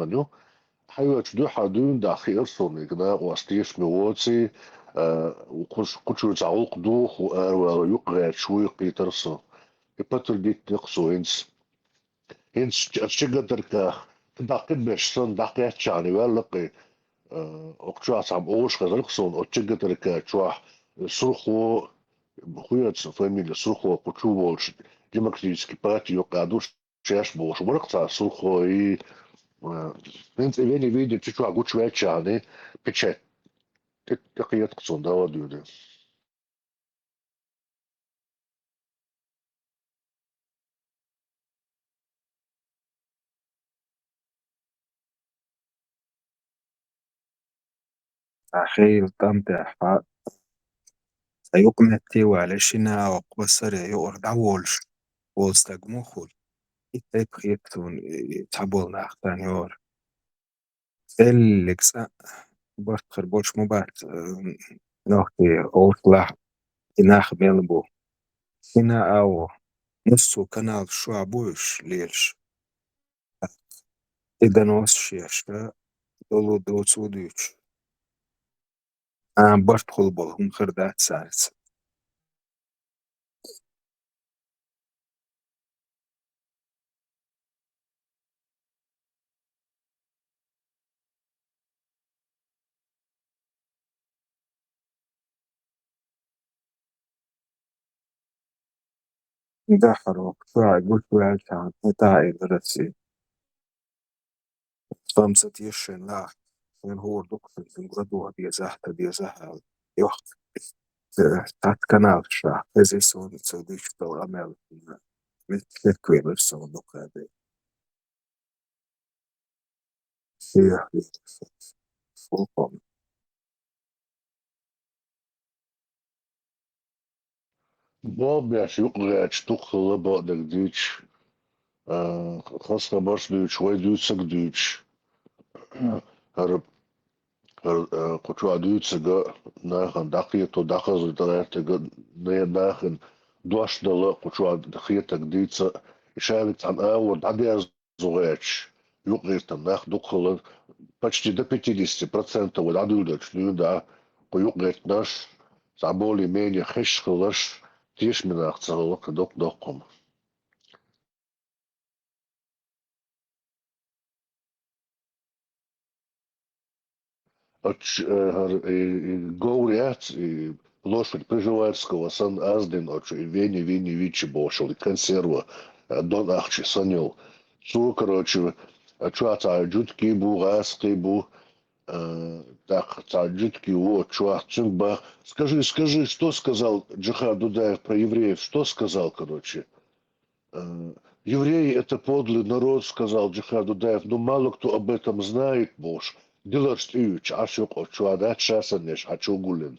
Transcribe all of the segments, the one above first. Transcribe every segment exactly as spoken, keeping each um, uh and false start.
ю. Хьайочу дуьхьа дуьйна даха хиира суна, и накъост тешаме воций, а, кхуш-, кхучуьра цхьа гӀуллакх духу аравала юкъа гӀерташ вуй кхийтира со. И подтвердить дина-кх цо хӀинца. ХӀинца ч-, ас чигадаргах даккхийбеш санна, дӀакхаьччахьана ваьлла-кх и, а, окху чохь цхьа олуш хезара-кх суна, оцу чигадарга чохь Сурхо, хуьйца фамилия, Сурхо кху чу волуш, демократический партия юкъа ду шаьш бохуш, вара-кх цхьа Сурхой, а, хӀинца и вене видео чу чохь гучуваьччахьана, печать тӀе-, тӀекхета-кх цунна, дала дуьйна. Ахьа хила тӀам тӀехь, хьа, цхьа юкъаметтиг вале, шина а воккха саре юкъара дӀаволуш волу стаг муха хуьлу? И тайпа хета суна, и, и цхьаболу нах тан йора. Эллиг цкъа барт хир болуш ма бац, э, нохчий олуш лахь и нах мел бу. Шина а во, массо а канал шуьхьа бу уьш лелаш. И донос еш, долу доцу дуьйцуш. А, барт хуьлу болу хӀума хир дац цаьрца. Дахьаро, ша гуш ваьлчахьана, хӀета а Россия. Сан ца тешан лахь, шайн хӀора дукха шайн гура духа деза, та деза хьал. Йох, э, тат канал ша, эзе сон ца диш тал амел. Мет секвелер сон дукха де. Сиях, фулком. Болх беш юкъа гӀерташ дукха хилла бакъдерг дуьйцуш, а, хаза хабарш дуьйцуш, вай дуьйцург дуьйцуш. ХӀара, хӀара, а, кху чохь дуьйцург нахана дӀакхето, дӀахаза гӀертарг, не-, нахана дош дала кху чохь хетарг дийца, и шайна цхьана агӀор дӀадерза гӀерташ, юкъа гӀертарг нах дукха хилла, почти до пятидесяти процентов вай дӀадуьйладелча дуьйна дӀа, кху юкъа гӀертарш, цхьа более-менее хезаш хиларш, тешаме нах ца хилла кхин доккха-доккха хӀума. Оч, э, хӀара, э, э, говр яц, и лошадь Пржевальского санна аз дина, оч, и Вени, Вени, Вичи бохуш йолу, и консерва, э, дон ахча санна йолу. Цо, короче, э, чохь цхьа жуьгти бу, гӀазкхий бу, э, тӀаккха цхьа жуьгти ву оцу чохь, цуьнга бах: «Скажи, скажи, что сказал Джихад Дудаев про евреев? Что сказал, короче?» Э, «Евреи — это подлый народ», — сказал Джихад Дудаев. «Ну, мало кто об этом знает», — бохуш, диларш тӀеюьйчу Ӏаш юкъа чохь дац ша саннеш хьан чу гуллина.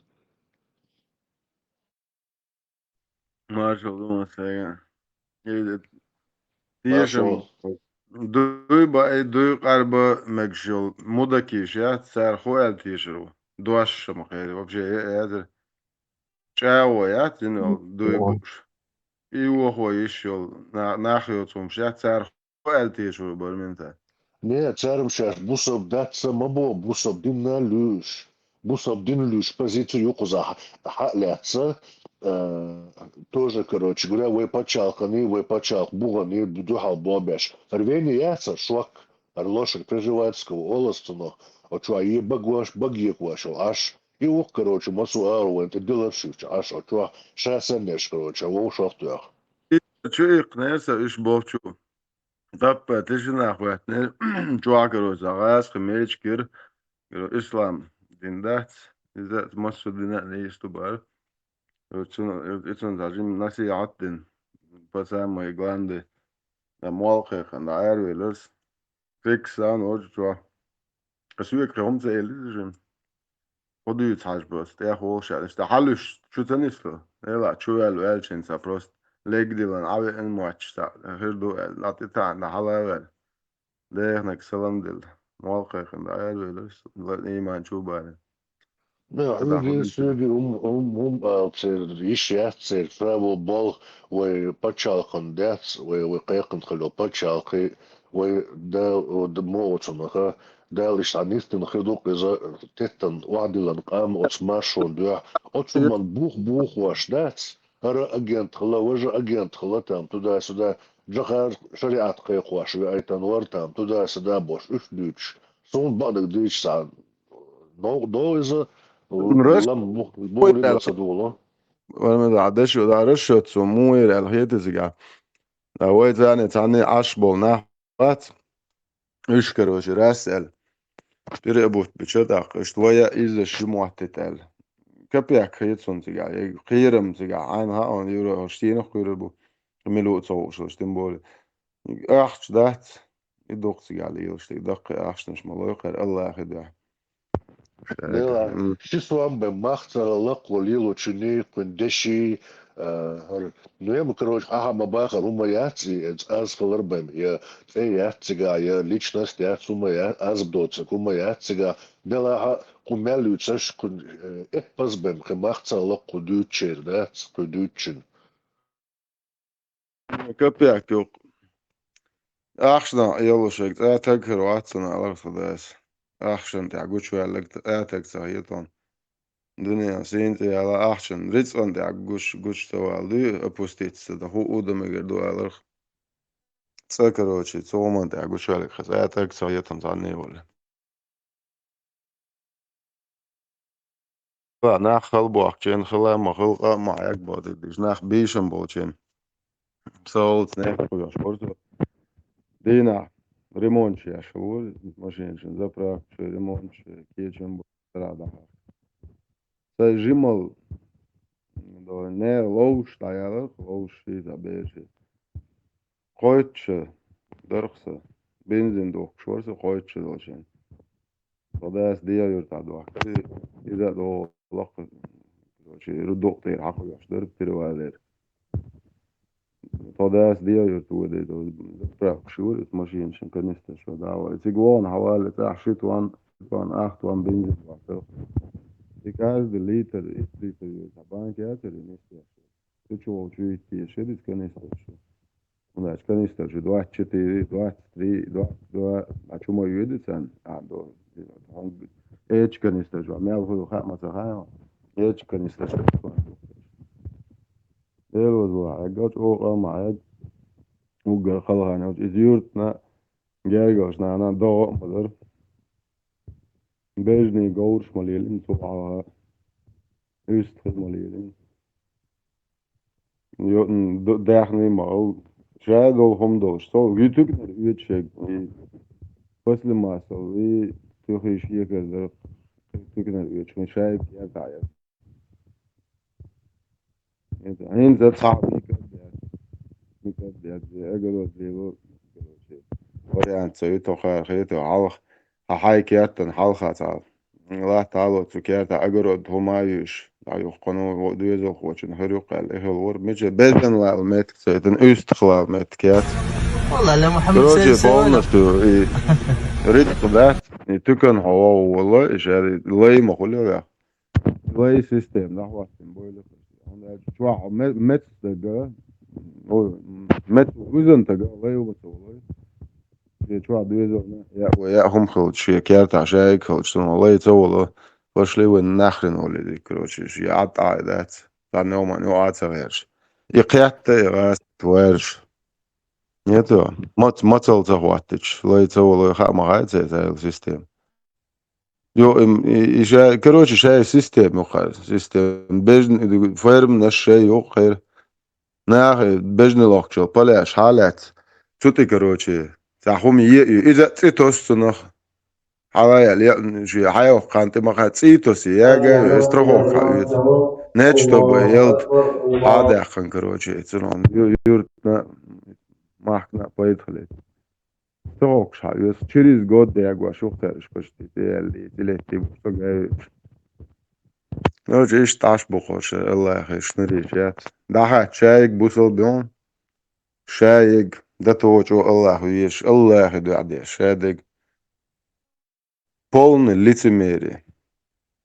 Маршалла ду ма сайга. Э, тешам. Маршалла. Дуй баий, дуй къарба мегаш йолу мудакиш яц, цара хӀун аьлла тешар ву? Дош ма хери, вообще, э, эзар. ЧӀагӀо яц, дина йолу дуй бууш. И вохо йиш йолу на-, нах йоцу хӀумаш яц, цара хӀун аьлла тешар бара мента? Не, цара шаьш бусалба дац ма боху, бусалба динна луьйш. Бусалба дин луьйш позицию юкъаза хьа-, хьа а лаьцна, э, тоже, короче говоря, вай пачхьалкхана, вай пачхьалкх бухана дуьхьал болх беш. Рвение яц, шок, лошадь Пржевальского олац цунах, оцу чохь е багош, багекош йолу Ӏаш. И ву-кх, короче, массо а агӀор вайна тӀе диларш юьйцу Ӏаш, оцу чохь ша саннеш, короче, вовшах а тоьхна. И чу иккхинера сан уьш бохучу. Таппа тишина хӀоьттинера, чохь, короче, гӀазкхи мечигира, ислам дин дац, иза массо а дина а нийса ду бара. Короче, цуьнан, и цуьнан цхьа жима насихьат дина, по самой главной, дан молла кхайкхина дӀа аравелира ас. Фикс сан оцу чохь. Ас векхе хӀума ца элира жима. ХӀун дуьйцу хьажа просто? ТӀех волуш аьлла, иштта хьалуьш чу ца нисло? Эла, чу ваьлла ваьллачуьнца просто легдилан, Ӏа веана мотташ цхьаъ хир ду аьлла, дӀа тӀетаьӀна, дӀа хьала а ваьлла. Дехнарг салам делла. Молла кхайкхина дӀа аравелира ас, ийман чу а баьлла. Да, хьуна соьга хӀума, хӀума, хӀума ала церан, йиш яц церан, ша ву болх вай пачхьалкхана дац, вай, вай кхайкхина хилла йолу пачхьалкх, Вай Дала, о, д-, мо оцунах, Дала иштта нисдина хи ду-кх иза, теттан охьадиллина къам оцу маршонна дуьхьа. Оцу хӀуманна бух бохош дац, хӀара агент хила, важа агент хила, там, туда-сюда, Джохар шариӀат кхайкхош веайтан вара, там, туда-сюда бохуш, уьш дуьйцуш. Суна бакъдерг дийцича цхьа новкъа догӀу иза, Рас-, лам бух-, бухариг а ца долу. Вара ма дац, дашо, да, расчет цо муха яра аьлла хета иза. Да, вай царна цхьанне Ӏаш болу нах бац. Уьш, короче, рас аьлла. Пире а бутт бича тӀаккха, иштта вай а иза ши мотт тӀе аьлла. Капек хета цунна цигахь, я кхерам цигахь, Ӏайна хаьа, юра, хӀорш стенах кхуьйр бу, мила а ца хууш, тем более. Ахча дац, и дукха цигахь лелаш, тӀе даккхий ахчанаш ма лой кхара, Аллахе дуьхьа. Дела, м, ши сом бен мах ца хилла кху лелочунний, кхуьнан деший, а, хӀара, ну, я ма, короче, ахьа ма бахара хӀума яц и, эца аз хилар бен, я цӀе яц цигахь, я личность яц хӀума я-, аз доцург хӀума яц цигахь. Делахьа кху мел юьцаш, кхуьнан, э, эппаз бен кхин мах ца хилла кху дуьйцучеран дац, кху дуьйцучун. Капек юкъ. Ахчанах Ӏелуш верг цӀа таг хир вац цунна, аларх со дас. Ахчанна тӀехь гучуваьлларг цӀа таг ца хета хьуна. Дуьненан сийна тӀе яла ахчанна, рицкъанна тӀехь гуш, гучу ца вала дуй, опуститься дан хӀу а дан мегар ду аларх. ЦӀа, короче, цу хӀуманна тӀехь гучуваьлларг цӀа таг ца хета хьуна цхьанне а вале. Ва, нах хала бохкучийн хила а ма хила, къа а ма Ӏег боху дийша, нах бийшина болчийн. Со олуц некъ кхуьйсуш вара со. Дийнахь ремонт еш ву, машинашна заправка, ремонт, кечам бу, сарахь дахьа. Сайн жимал, не, ловш дӀаяларх, ловш шийтта бераш. Кхойтта ша дарх сан. Бензин духкуш вара со кхойтта ша долчийн. Тхо дас Деа-Юьртахь дохкура, иза а догӀу лакха, короче, ру дукъ тӀера хьакхоьхьуш дара, перевалера. Тхо дас Деа-Юьрта водийта, заправка шу вара, иза машинашна канистраш ван дӀа а вай. Цига вон хьавалле, цӀахь ши тонн, тонн, ах тонн бензин вахтара. И каждый литр, итт литр веза, банка яцара, и нисдеш. Цу чу волчу витте ши диза канистраш. ХӀунда аьлча канистраш двадцать четыре, двадцать три, двадцать два, а чу ма йоьду царна, а, до, эчу канистраш, мел хуьлу хаа ма ца хаьа, эчу канистраш. Дела ваза вахьа, гал чӀогӀа ма хьег, уггар халхана, иза юьртана, гергалш нана, догӀа а ма дара. Бежний говраш ма лелина, цу хьалха, уьстагӀий ма лелина. Йо-, м, д-, даьхний ма ал. Ша долу хӀума долуш. Со вуьтуьгнара оьцуш ерг. И после масал, и туьхий шекар дара. Вуьтуьгнара оьцуш. Вайн шайга кертахь яра. ХӀинца цхьа микад яц. Микад яц. Огород лело. Короче, вариант ца ю, тохара хетар хьалха. Хьан хьайн кертан хьалха цхьа латта хьало цу керта огород хӀума а юьйш, дӀаюхкхуно доьзалхочун хӀуьру кхаьлла эхила вара. Мича бездан лала меттиг ца хетан, уьстах лала меттиг яц. Валла, ля Мухаммад, короче, полностью и рицкъ дац, и туькан хьо вогӀу валла, и шаьри лай ма хуьлу вех. Вай система нахваттина бойла. ХӀунда аьлча чохь ме-, мец дага, ой, мец вузан тага лай ва ца валай. Шен чохь доьзална, я, ва я хӀума хилча, шен кертахь шайга хилча, цунах лай ца вало. Пошли вы нахрен, валиди, короче, шен Ӏад Ӏа дац. Царна йоман юкъа ца гӀерш. И кхетта, и гӀаст ваьрш. Нету, мац-, мацал ца хӀоттича, лай ца вало, хаа ма хаьа церан система. Йо, им, и, и ша-, короче, шай система юкъара, система. Бежн-, фермнаш шай юкъара. Наха бежни лохкучул поляш хьалаьц. Цу тӀе, короче, цхьа хӀума е-, е-, иза цӀи тосу цунах. Хьала ял, я, ши хьайвах кханти маха цӀи тосу, яга, страховка хьа веза. Нет, чтобы ялт хьадаьккхана, короче, цунах. Ю-, юртна, махкна пайда хилийта. Цо хӀокхуш хьан оьшу, через год дегӀ ваш юхатаьраш почти, тӀеяьллий, тӀелеттий бу со гай. Ноча иштта Ӏаш бу кхо шара, Аллахе, шнарийча яц. ДӀахаьчча шаерг бусал бен, шаерг даточо Аллах веш, Аллахе дуьхьа деш, шадерг. Полный лицемерие.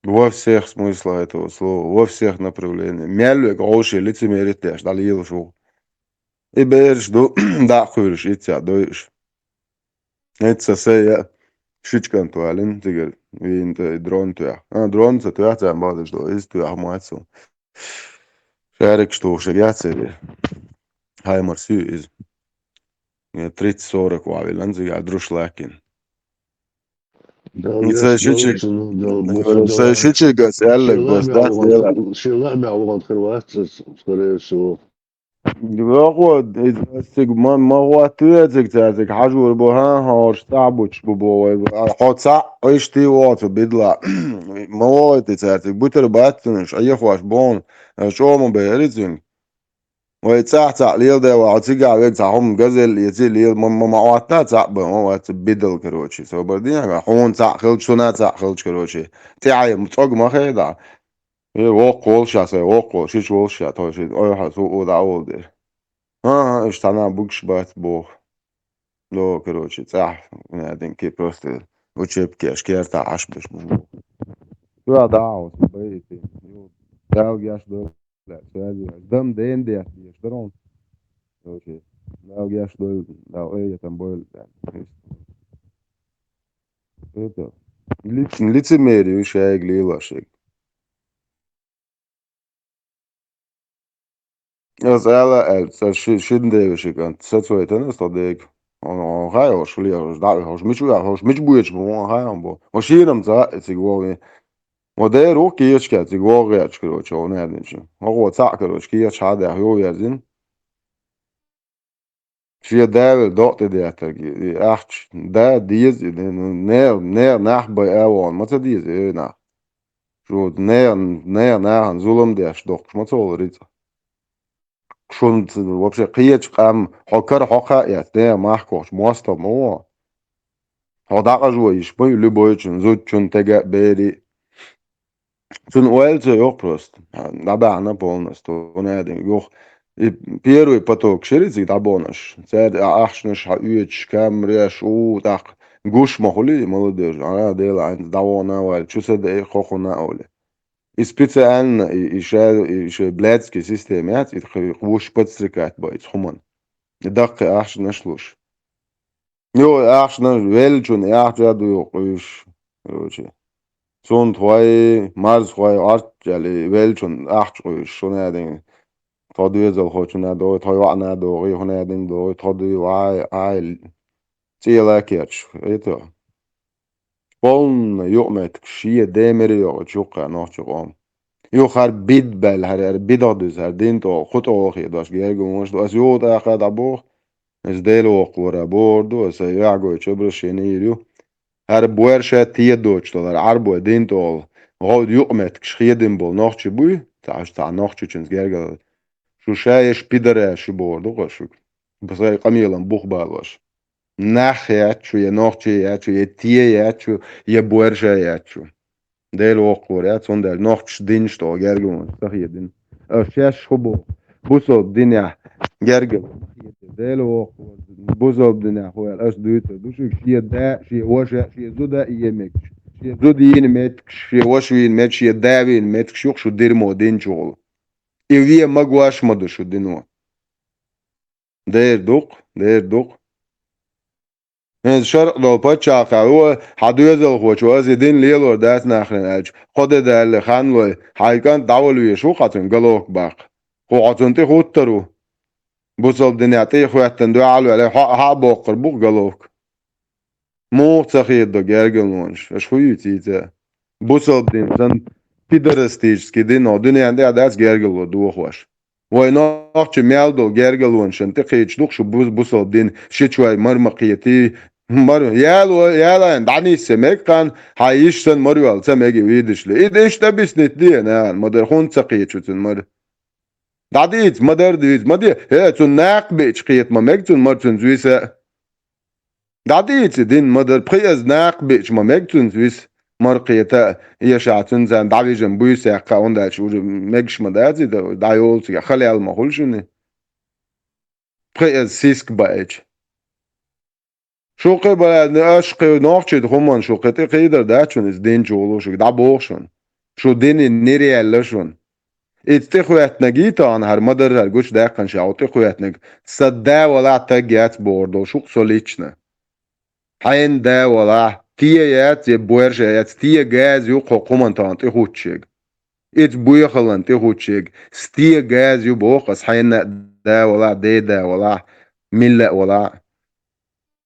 Во всех смыслах этого слова, во всех направлениях. Мел вега гӀовше лицемерить деш, дӀалелаш ву. И бераш ду, дӀа а кхуьйлуш, иццехь дойуш. Эца сая шичкан туалин цигар вин тӀе дрон туя. А, дрон ца туя цан бадаш до, из туя мацу. Шарик что шагя цере. Хаймар сю из. Э, тридцать сорок вавилан цигар друш лакин. Да, Ца я шичик. Слышал, да, Ца шичик гас, яллак гас, да, села. Шила мя вон хрватса, скорее всего. Йокъо, циг ма, ма гъоттуя циг цаьциг, хьажур бу, хьан, хьо цхьаъ буташ бу бо вай. Хьо цхьаъ, иштта воцу бидла. Ма вогӀийти цаьциг, бутар баццунаш, а ехош бон, чӀома бери цуьнга. Вай цхьаъ-цхьаъ леладе ваха, цигахь вега цхьа хӀума газель эций, лела, ма, ма, ма Ӏотта цхьаъ бан, ма вац бидал, короче. Собар дина, хьуна цхьаъ хилча, шуна цхьаъ хилча, короче. ТӀехьа цӀог ма хеда. Э, воккха волуш а сай, воккха волуш, шича волуш а, тхо ши ойхьа су у дӀа а волу дера. ХӀан-хӀа, уьш цхьана бугаш бац боху. До, короче, цӀехь, наденки просто учебкеш кертахь Ӏаш беш бу. Чуьра дӀа а хьо, байти. Далгеш до, связь. Дам ден деш, деш, дарон. Короче, далгеш до, да, ой, я там бойл, да. Это, лиц-, лицемерие, уьш айга лилашиг. Ас ала аьлла, ца ши-, шин деваши кӀант, сацойтана ас тхо дега. Хьуна, хьуна хай хьуш, хьуна хьуш, дӀа а хьуш, мича ваьхьа хьуш, мича боьчу бу, хьуна хай хьуна бу. Хьуна шийна-м ца а цига вогӀий. Хьуна дера ву кхечу кхаьа цига вогӀу гӀерташ, короче, хьуна аьллинчу. Хьо гӀо цхьаъ, короче, кхечу хьан даьхьа йовъяьрзина. Шен да вер докъа тӀе деттарг, и ахча да деза, и не-, не-, не-, нах бай а вон, ма ца деза, э, нах. Шу не-, не-, нахана зулам деш доккхуш ма ца волу рицкъа. Шун ц-, вообще кхечу къам, хьо кара хьо кхаъ яц, не, махкохчу мостагӀа ма вон. Хьо дӀакъажо йиш бу любойчун, зудчун, тега а, бери а. Цунна ойла ца йоккху просто. ДӀабаьхьна полностью. Вон аьлла, юха и первый поток шерициг дӀабонаш. Цаьрда а ахчанаш хьан оьцуш, камреш, у, тӀаккха гуш ма хуьлий, молодежь. А, Дела, хьайна дӀавона ваьлла, чу ца дайа, хохуна а оле. И специально, и, и ша, и ша блядский система яц, и кху-, кхуш подстрекать бо, и хӀуман. И даккхий ахчанаш луш. Йо, ахчанаш веллачун, ахча а дуй къуьйш, короче. Цунна тхой, марзхой, гӀорт чӀали веллачун ахча къуьйш, шуна а дин. Тхо доьзалхочунна а догӀий, тхо йоӀна а догӀий, хӀуна а дин догӀий, тхо дуй вай, ай, цӀела кечаш, это. Полна юкъаметтиг шен демира йогӀу чуккха нохчи къом. Юххар бид баьлла, хӀара, хӀара бидах дуьза, хӀара дин тӀо, кху тӀо хи дош, герга вуш ду. Ас юха тӀаккха дӀабоху, ас Дела воккхура бохур ду, аса яхьгойчу обращение йийр ю. ХӀара буьрша тедочу долу, хӀара Ӏарбой дин тӀо, гӀовда юкъаметтигаш хедина болу нохчи буй, цхьа, цхьа нохчичунца гергара. Шу ша еш пидараш шу бохур ду-кх шуьга. Сайн къамелан бух балош. Нах яц шу, я нохчи яц шу, я те яц шу, я буьрша яц шу. Дела воккхур яц, хӀунда аьлча нохчаш динаш тӀо гергара ца хедина. Аш шаьш хӀун боху? Бусалба динехь гергара. Дела воккхур. Бусалба динехь хӀун аьлла, аш дуьйцур ду шуьга, шен да, шен ваша, шен зуда а е мегаш. Шен зуда йийна меттигаш, шен ваша вийна меттигаш, шен да вийна меттигаш юкъа шу дирмо дин чухула. И вен магош ма ду шу дино. Дера ду-кх, дера ду-кх. ХӀинца шаркъ долу паччахьа ву, хьан доьзалхочо, аса и дин лелор дац нахрен аьлча, кхо де даьлла хан лой, хьайн кӀант дӀавала везаш ву хьо цунна головка баккха. Кху хьо цунна тӀе хӀуттур ву. Бусалба динехь тӀе а хӀоьттина дуьхьал ваьлла, хьо а хьа а боккхур бу-кх головка. Муха ца хедадо гергарлонаш? Аша хуьйцийца. Бусалба дин санна пидорастический дин, хӀо дуьненна тӀехь дац гергарло дохош. Вай нохча мел долу гергарлонашна тӀекхийча ду-кх шу бу-, бусалба дин, ши чой мара ма кхетий. Мара, яло, ялайн, дӀанисса мега кхана, хьан йиш санна мара йоьлла ца мега вийдаш ле. И деш тӀабиснит де, нана, ма дара хӀунда ца кхечу цуьнан мара. ДӀадийца, ма дара дуьйца, ма де, хӀе, цунна накха биъча кхета ма мега цунна мара цуьнца виса. ДӀадийца, дин ма дара, пхи аз накха биъча ма мега цуьнца виса, мара кхета а, эшахь цуьнца дӀавижина буьйса яьккха, хӀунда аьлча уже мегаш ма дац и, дӀайолу цига, халел ма хуьлу шуна. Пхи аз сиска баьча. Шу кхин бала, аша кхин нохчий ду хӀуманна шу кхин тӀе кхийдар дац шуна иза дин чу гӀуллу шуьга, дӀабоху шуна. Шу динан нир яьлла шуна. Иза тӀехоьттинарг йий тахана хӀара ма-дарра гучудаьккхина ша хьо тӀехоьттинарг, сан да валахь таг яц бохур долу шу-кх со лично. Хьайна да валахь, те яц, я боьрша яц, те газа ю кхо кхуман тахана тӀехуччег. Ица буьйхалан тӀехуччег, сте газа ю боху ас хьайна а да валахь, де да валахь, милла а валахь.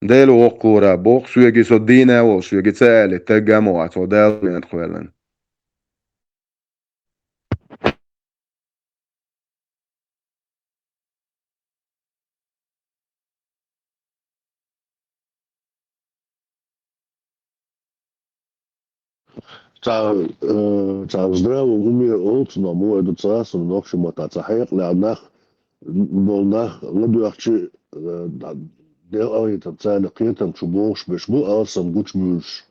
Дела воккхалора боху, соьга со дийна а волу, соьга ца али, таггам а вац, хьо Дала мета кхоьллина. Цхьа, э, цхьа здравом уме олу цунах, муха ду ца, суна нохчийн маттахь цхьа хьекъалехь нах, болу нах ладоьгӀчи, э, да-, Делан Ӏалайтам царна кхетам чу бохуш берш бу алсам гучумуьйлуш.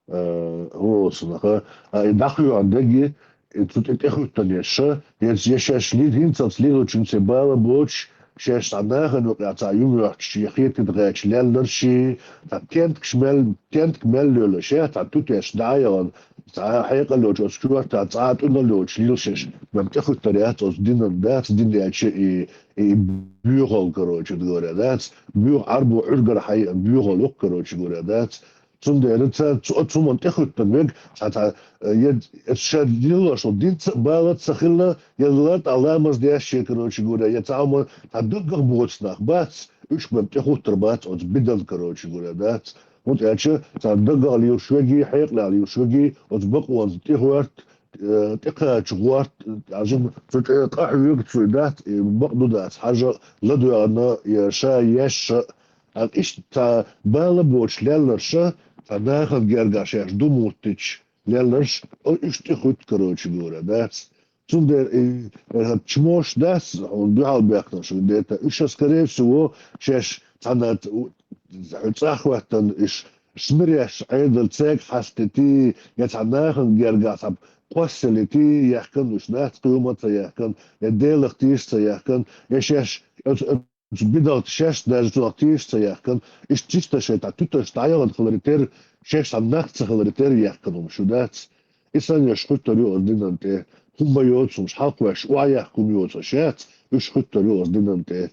Э, хӀун олу цунах, а, и дӀахоьхьу дерг, и цу тӀе тӀехуьттан еш ша, я, я шаьш лир-, хӀинцалц лиручуьнца бала боцуш, шаьш цхьа нахана юкъахь цхьа юм йоьхча, я хетарг гӀерташ лелларш, цхьа тентакаш мел, тентак мел лоьлуш, я цхьа тутеш дӀа а яхана, цхьа хьекъал йоцуш оцу коьртахь цкъа а тӀуьнал йоцуш лелла шаьш, мел тӀехуьттар яц оцу динан, дац дин яьлча и, и боьхалла, короче говоря, дац, боьха Ӏарбо Ӏуьргара хьайа боьхалла ю-кх, короче говоря, дац. Цундела ца, цу, цу хӀуманна тӀехуьттан верг, цхьа, цхьа, э, е, э, ша лелош долу динца а бала ца хилла, я латта ламаз деш шен, короче говоря, я цхьа хӀума, цхьа даггах боцу нах бац, уьш бан тӀехуттар бац оцу бидан, короче говоря, дац. ХӀунда аьлча цхьа даггах лелаш веги, хьекъалехь лелаш веги, оцу бакъонца тӀехӀорт, э, тӀекхача гӀорт, э, ажим, цу тӀе къахьоьгу цуьнан дац, и бакъ ду дац, хьажа ладоьгӀна, я ша еш ша, Ткъа иштта цхьа бала боцуш лелларш, цхьа нахана гергахь шаьш ду моттича лелларш, о, уьш тӀехуьтту, короче говоря, дац. Цундела, и, э, чмош дац, хьуна дуьхьал баьхкина шу дета. Уьш, скорее всего, шаьш цхьана т-, у-, хьуьнца хӀоьттина, иш смиреш Ӏедал цега хьастити, я цхьа нахана гергахь цхьа кхоссалити, яхкан уьш дац, кхуьйма ца яхкан, я Делах тийша ца яхкан, я шаьш, оцу, оцу бидалта шаьш даже цунах тийша ца яхкан, иштта чисто шайн тӀе туьташ дӀаяхана хилари терра, шаьш цхьа нах ца хилари терра яхкан хӀума шу дац. И санна еш хуьттар ю оцу динан тӀе. ХӀумма йоцу хӀумаш хьалхавеш, охьаяккха хӀума йоцуш яц, уьш хуьттар ю оцу динан тӀе.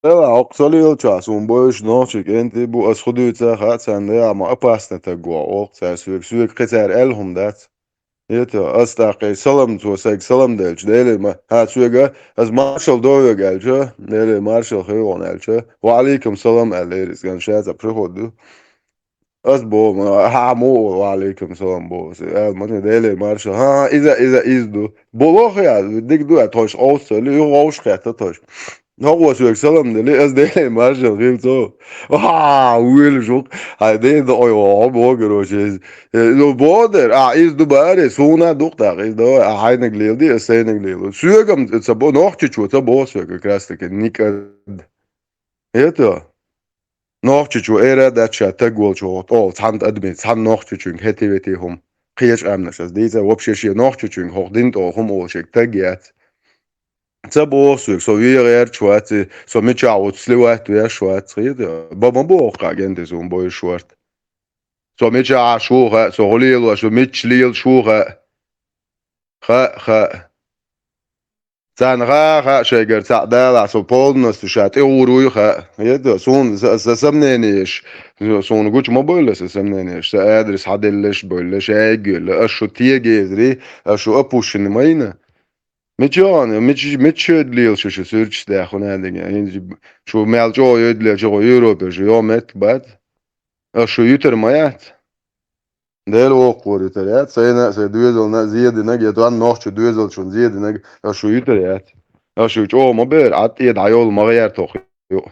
Эла, хӀокху со лелачохь суна бойуш нохчий кӀентий бу, ас хӀун дуьйцу а хаьа царна, я ма опасный таг ву хьо, оха цара соьга, соьга кхин цара аьлла хӀума дац. ХӀета, ас тӀаккха и салам, цо сайга салам делча, Деле ма-, хьан соьга, ас маршалла до вега аьлча, Деле маршалла хила хьуна аьлча, ва Ӏалайкум салам аьлла, эр иза ган ша цхьа приход ду. Ас боху, ма, хьан муха, ва Ӏалайкум салам боху, ас аьлла, ма, Деле маршалла, хьан, иза, иза, иза ду. Болох я, дика ду, а тхойш къовса ца ли, юха вовш кхетта тхойш. ХӀокхо соьга салам дели, ас Деле маршалла хила цо. Ахьа, вуьйла жук. Хьай ден до ой, о, бо, короче, иза. Э, ну, бо дер, а, иза ду баре, суна дукх дакъа, иза давай, а, хьайнаг лелди, ас сайнаг лелу. Соьгам ца бо, нохчичо ца бо соьга, как раз таки, никад. Это, нохчичо эра дац ша таг волчу вогӀу, тӀо, цхьана адми, цхьана нохчичуьнга хӀети-вети хӀума. Кхечу къаьмнаш ас дийца, вообще шен нохчичуьнга хӀокху дин тӀо хӀума олу шега таг яц. Ца боху соьга, со вен гӀерташ вац, со мичахь ву сливать веш вац, хета? Бан ма боху кхаа генде суна бойуш варт. Со мичахь шу хаьа, со хӀун лелош ву, мичча лелаш ву хаьа. Хаьа, хаьа. Царна хаьа, хаьа шайгара цхьаъ далахь, со полностью ша тӀе гӀур вуй хаьа. Хета? Суна са, са сомнениеш, суна гучу ма бойла сан сомнениеш, сан адрес хьаделлаш а бойла, ша эггуьйла, ас шу тегезари, ас шу опущенный ма йина. Мича йогӀана, мича, мича шоьда лела шу, шу суьрташ даьхна, хӀун аьлла, шу мел чӀогӀа йоьдале, чӀогӀа Европе шу йогӀу меттиг бац? Ас шу юьтар ма яц? Дела воккхавар юьтар яц? Сайна а, сайн доьзална а зен динарг, я донна нохчу доьзалчунна зен динарг, ас шу юьтар яц? Ас шу чӀогӀа ма бер, Ӏад тӀе дӀайовла ма гӀертахь юкъа.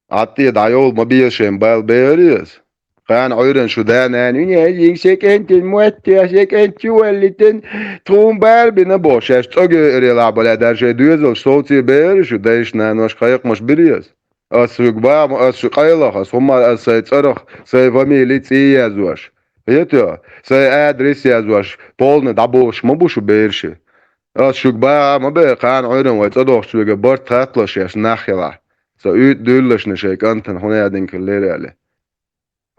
Ӏад тӀе дӀайовла ма беза шайн бала бер ас. Кхана Ӏуьйранна шу да-нана вина, язйинг шен кӀентан мотт, шен кӀентан чу валлитан, тхуна бала бина боху, шаьш цӀогеарелахь бале, дар шайн доьзалш совций бер шу, дайша-нанош кхайкхамаш бир ас. Ас шуьга бахьа ма, ас шу къайлаха, ас хӀумма, ас сайн цӀарах, сайн фамили, цӀий язъеш. Хета? Сайн адрес язъеш, полный дӀабохуш ма бу шу бераши. Ас шуьга бахьа ма бер, кхана Ӏуьйранна вай цӀа дохучу соьга барт хатталаш еш нах хилахь. Сан уьйтӀа дуьйлалашна шайн кӀантана хӀун аьдинг хилла лерале.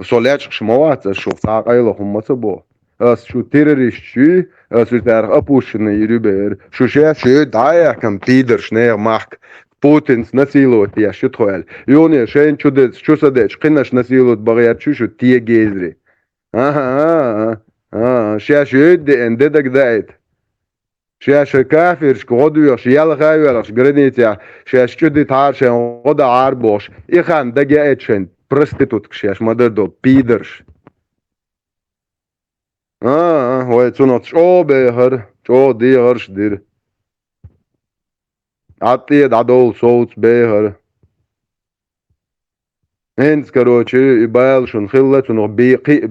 Со лечкъаш ма вац, ас шух цхьа а къайлаха хӀумма ца боху. Ас шу террористаш юй, ас шу царах опущенный йир ю бер. Шу шаьш шу дӀа а яхкана пидорш нехан махка. Путинца насиловать еш ю тхо аьлла. Юхне шайна чу деза, чу са дечу, кхинаш насиловать бан гӀерташ ю шу те гезри. Аха, а, а, а, шаьш йойда деана, де дага даийта. Шаьш кафиршка гӀо доьхуш, ялха а йоьлхуш границехь, шаьш чу дитахьара шайн гӀо дахьара бохуш, и хан дага яийта шайн проститутка шаьш ма-дарра долу, пидарш. А, а, вай цунах чӀогӀа бехара, чӀогӀа дехарш дира. ДӀатӀе дӀадовла совца бехара. ХӀинца, короче, и бала шуна хилла, цунах бе-, кхи-,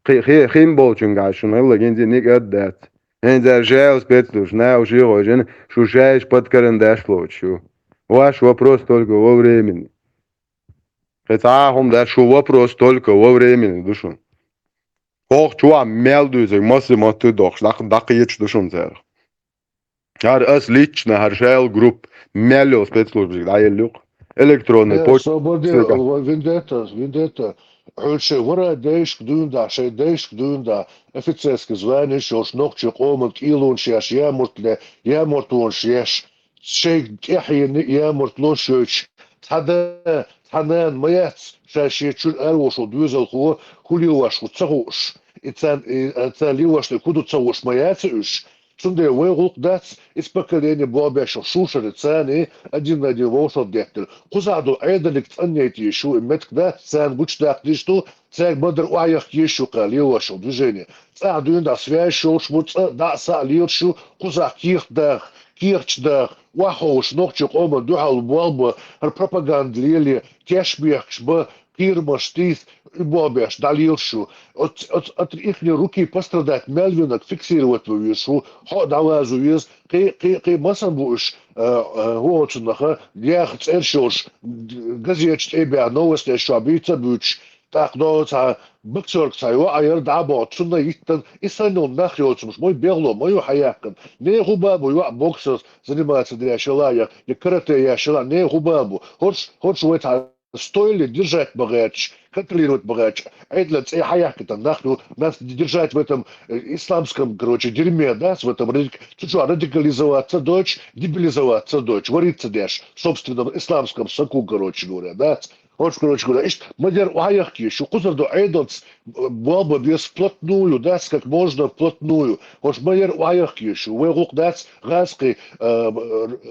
кхи-, хи-, хин болчуьнгахь шуна хилла, гинзи ник а дац. ХӀинца жаьла спецлуш, нахуш а гӀойжина, шу шайша под карандаш лоцуш ю. Ваш вопрос только во времени. Кхин цхьа а хӀума дац, шу вопрос только во времени ду шуна. ХӀокху чохь мел дуьйцург, массе мотт дохуш, даккха, даккха ечу ду шуна царах. ХӀара ас лично, хӀара шайла группа, мел йолу спецслужбига дӀаелла юкъа. Электронный Э, почта. Свободе, Света. Вендетта, Вендетта. Хьуьлча вара дейшка дуьйна да, шайн дейшка дуьйна да, офицерский звание йолуш нохчийн къоман кӀелонаш еш, ямуртле, ямуртлонаш еш, шайга тӀаьхьенна ямуртлонаш йойтуш, цхьа да, цхьа нана ма яц, ша шен чуьра аравошал доьзалхо, хӀун лелош ву ца хууш, и царна, и, а, царна лелош дерг хӀун ду ца хууш ма яц уьш. Цундела вай гӀуллакх дац, иза поколение болх беш йолу шушара царний один на один вовшах деттара. Кхузахь долу Ӏедалиг цӀанъяйта езаш ю, и меттиг дац, царна гучудаккха дезаш ду, цаьрга ма-дарра охьаяхка езаш ю кхара лелош йолу движение. ЦӀахь дуьйна дӀа связь йолуш бу, цӀа дӀа а схьа а лелаш ю, кхузахь кехат даха, кехаташ даха, охьаховшуш нохчийн къоман дуьхьал болх бан, хӀара пропаганда лело, теш бехкаш бан, кхерамаш тийса, и болх беш дӀалелаш ю. Оц-, оц-, от ихней руки пострадать мел винарг фиксировать ван везаш ву, хьо а дӀавазо веза, кхин, кхин, кхин масан бу уьш, а, а, хӀун оцу наха, яха цӀераш йолуш, г-, газеташ тӀе а баьхна, новостеш чохь буьйца а буьйцуш, тӀаккха догӀу цхьа боксерг цхьа йоӀ а яра дӀа а боху, цунна йиттан, и санна йолу нах йоцурш, ма ю бехло, ма ю хьаяьккхина. Нехан хӀун бан бу йоӀ боксом заниматься деш яла я, я карате еш яла, нехан хӀун бан бу. ХӀорш, хӀорш вай цхьа стойле держать бан гӀерташ, контролировать бан гӀерташ, Ӏедалан цӀе хьаяьккхина нах ю, нас держать в этом, э, исламском, короче, дерьме, да, в этом радик-, цу чохь радикализоваться дойтуш, дебилизоваться дойтуш, варица деш, собственном исламском соку, короче говоря, да. ХӀорш, короче говоря, иштта ма-дарра охьаяхка езаш ю, кхузара ду Ӏедалца, э, болх бан беза вплотную, да, как можно вплотную. ХӀорш ма-дарра охьаяхка езаш ю, вай гӀуллакх дац, гӀазкхи, э,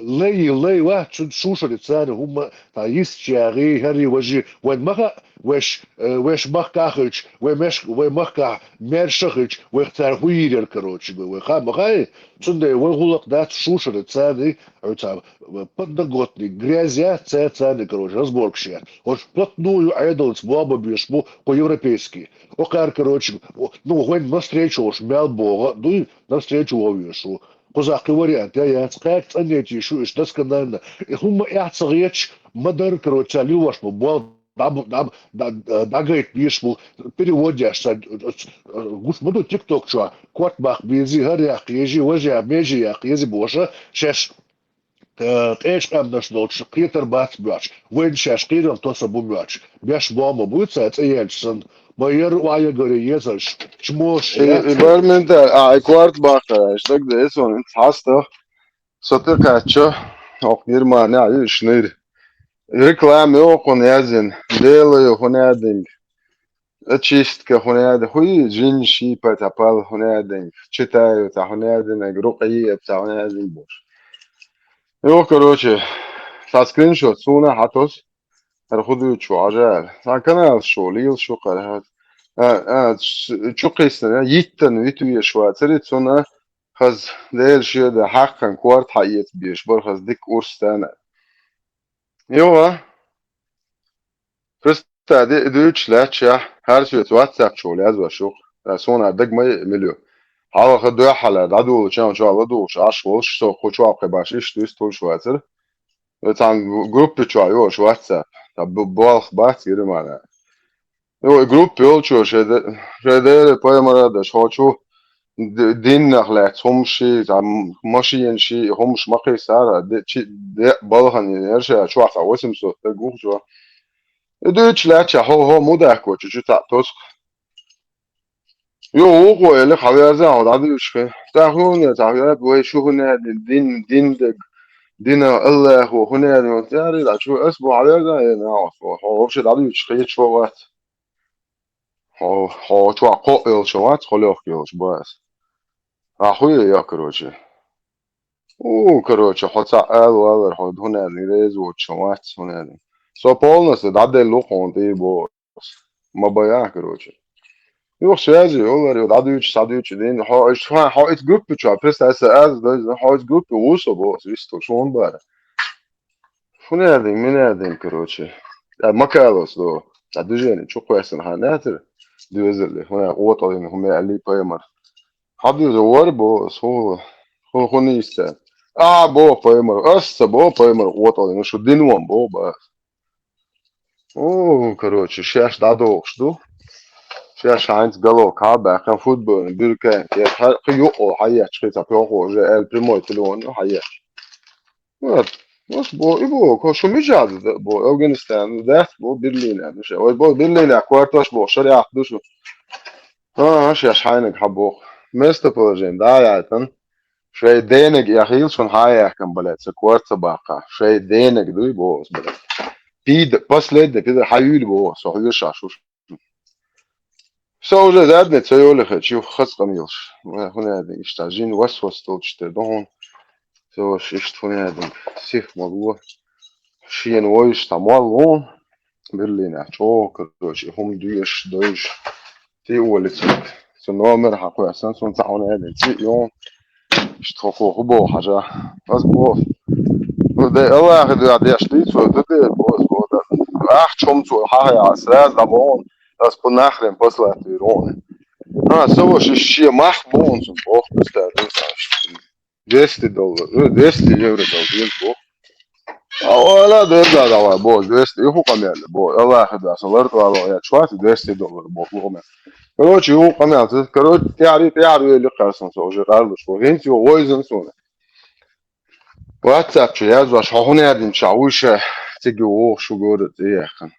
лай, лай вац, цуьнан шушара царна хӀумма Ткъа йистчу яхий, хӀарий, важий, вайн ма хаьа, веш, э, веш махкахь а хилча, вай меш-, вай махкахь маьрша а хилча, вайх цара хӀун йийр яра, короче, вай хаьа ма хаьий? Цундела вай гӀуллакх дац шушара царний, оцу, э, подноготный грязь яц цара царний, короче, разборкаш яц. ХӀорш вплотную Ӏедалца болх бан безаш бу кху европейский. Окхара, короче, о, ну, вайн навстречу волуш мел богӀу а дуй, навстречу вовъеш ву. Кхузахь кхин вариант я яц, кхаьрга цӀанъяйта езаш ю уьш досконально. И хӀумма эхь ца хеташ, ма-дарра, короче, цара лилош бу болх дӀа-, дӀа-, дӀа-, дӀагайта безаш бу, перевод еш, цара, гуш ма ду TikTok чохь, корта баккха безий, хӀара яккха езий, важа, меже яккха езий бохуш, шаьш, э, къечу къаьмнаш долчу кхетар бац боьхуш, вайна шаьш кхерам тосур бу моьттуш, беш болх ма буй цара цӀе яьлча санна. Ма-дарра охьаягаре езарш, чмош, И, яц. И бар менталь, а, и корта баккха, иштта дагадеа суна, хьастагӀа, со тӀекхаьчча, хӀокху Германехь ю и шнир. Реклама йо хӀуна яздина, Дела ю хӀуна яздинарг, чистка хӀуна яздина, хӀун ю, жин шипа цхьа пал хӀуна яздинарг, читаю цхьа хӀуна яздинарг, рукъ йиъа цхьа хӀуна яздинарг бохуш. Йо, короче, цхьа скриншот суна хьатос, хӀара хӀун дуьйцу шу хьажа аьлла. Цхьа каналаш шу, лелаш шу кхара хьа. А, а, ш-, чу кхиссина, йиттан витвеш вацари, цунна хаза Дела шеда хьаккхана корта хьаэца безаш бара хаза дика урс тана. Йо, а? Христа де-, дуьйцуш лаьтташехь, хӀара соьца WhatsApp чу язъеш ю-кх. Ткъа суна дага ма яа мила ю. Хьалха дуьххьара дӀадолучу чам чохь ладугӀуш Ӏаш волуш, со кху чохь кхин баш иштта дуьйцу туьлуш вацара. Цхьана группа чохь йолуш WhatsApp. Ткъа б-, болх бац Германехь. Йо, и группа йолчо шайн де-, шайн Дела пайхамар а деш, хьо чу д-, диннах лаьцна хӀумаш ший, цхьа м-, машенаш ший, хӀумаш ма кхиссара, де-, чи-, де-, балхана яра ша чохь цхьа восемьсот стаг ву-кх чохь. И дуьйцуш лаьтташехь, хьо, хьо мудахко чу, чу цхьаъ тосу-кх. Йо, вукхо элира, хьан верза хьо дӀадуьйцуш хи. Цхьа хӀуна, цхьа хӀуна, вай шу хӀуна дин, дин, дин дерг. Дина Аллахо, хӀунда аьлла, цӀаьрий, а чу ас бу хьавеза, е нагӀас бу. Хьо вообще дӀадуьйцуш хеташ вац. Хьо, хьо чохь кхоъ йолчу вац, хьо легӀ йолуш бу ас. А хуй я, короче. У, короче, хьо цхьаъ ала валар, хьо хӀунда аьлла, реза воцуш вац, хӀунда аьлла. Со полностью дӀаделла ву хьуна тӀе бо. Ма бая, короче. Юха связи йолар, ю дӀадуьйчу, схьадуьйчу дин. Хьо, хьо, хьо ит группа чу, представь, аса аз, хьо ит группа ву со бо, вистал шун бара. Фунядин, минядин, короче. А, макалос до. А, движение, чу кхоьссина хьан нятер? Доьзалли, хӀунда къотӀалина, хӀума аьлли пайхамар. Хьабдуза вар бо, ху, ху, ху нийса. А, бо пайхамар, ас ца бо пайхамар къотӀалина, шу дин ван бо, ба. О, короче, шаьш дӀадохуш ду. Шаьш хьайнца гало кхьа баьккхина футбольный бирка, я хьа-, кхин юкъо хьаечу, кхин цхьа пхьохо уже аьлла прямой телефон хьаечу. Вот. Вот, бо, и бо, ко шу мижа ду, да, бо, Афганистан, дац, бо, Берлин, ну, ше. Ой, бо, Берлин, а, кварташ, бо, шариат, ду шу. А, а, шаьш хьайнаг хьа боху. Местоположение, да, я там. Шай денег я хил, шун хьа яхкам, блядь, ца кварца баккха. Шай денег дуй, бо, блядь. Пида, последний, пида, хьаюль, бо, со хьуьша шуш. Со уже задне ца йолехе, чи хас къамелаш. Ва хунядин, иштта жин вас-вас толчу тӀе дохун. Со ваш иштта хунядин. Сих ма ло. Шен войш там вал вон. Берлина чӀогӀа, короче, хӀума дуьйш, дойш. Ти олица. Со номер хьакхоьссан, сон ца хьунядин. Ци йон. Иштта хӀокхо хӀу боху хьажа? Ас боху. Ну, де Аллахе дуьхьа деш дийцо, ду де боху, ас боху, да. Ахча хӀума цо хьахьа, сразу дӀабоху, ас по нахрен послать вирон. А, со ваш шен мах боху, цун боху, представь, ду сан. Двести доллар, э, двести евро дал, дин боху. А, ола, да, да, давай, бо, двести, и хӀу къамел, бо, Аллахе дуьхьа, сан лартвало, я чуати, двести доллар, бо, хӀу къамел. Короче, и хӀу къамел, короче, тӀаьхьари, тӀаьхьари, вели кхарсан, со уже къарлуш, бо, хӀинца ю войзан суна. WhatsApp чу язваш, хьо хӀун яздинча, вуй ша цига вогӀу шу гора тӀе яьккхина.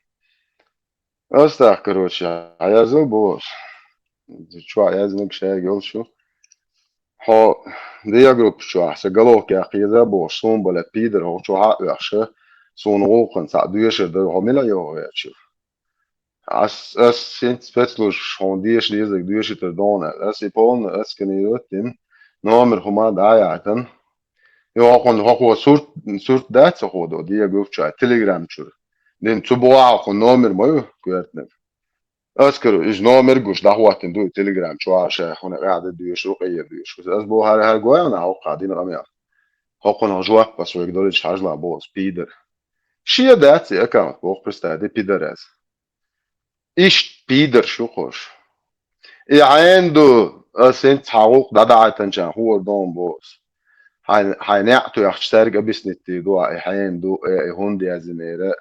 Ас тӀаккха, короче, хьаязал боху. Чохь яздинарг шайга йолчу. Хьо дия группа чохь, сан головка яхъеза бохуш, суна бале пидар хьо чохь а оьхуша, суна гӀуллакхана цхьаъ доьшур дара, хьо мила йогӀу веача. Ас, ас хӀинца спецслужбаш хьуна деша дезарг доьшуьйтур догӀу аьлла. Ас и полный ас кхин йоттина, номер хӀума дӀа а яхьийтина. И хӀокхунна хӀокхо сурт, сурт дац хӀокхо до, дегӀа гуфча, Telegram чуьра. Дин цу бухахь хӀокхунна номер ма ю, коьртаниг. Ас кара, иза номер гуш, дӀахӀоттина ду и Telegram чохь ша, хӀуна къаьхьа де доьшу, рукъе е доьшу. Ас боху, хӀара, хӀара гой хьуна хӀокхахь дина къамел. ХӀокхунна жоп ас вайга долуьйтуш хьажала боху ас, пидар. Шен дац и аккаунт, боху, представь, де пидар аз. Иштта пидарш ю кхуш. И хьайна ду, ас хӀинца хьан гӀуллакх дӀадаӀийтанчарна хӀора догӀун бо ас. Хьайн, хьайн неӀ тоьхча цаьрга объяснить дийр ду, и хьайна ду, э, и хӀунда яздинера.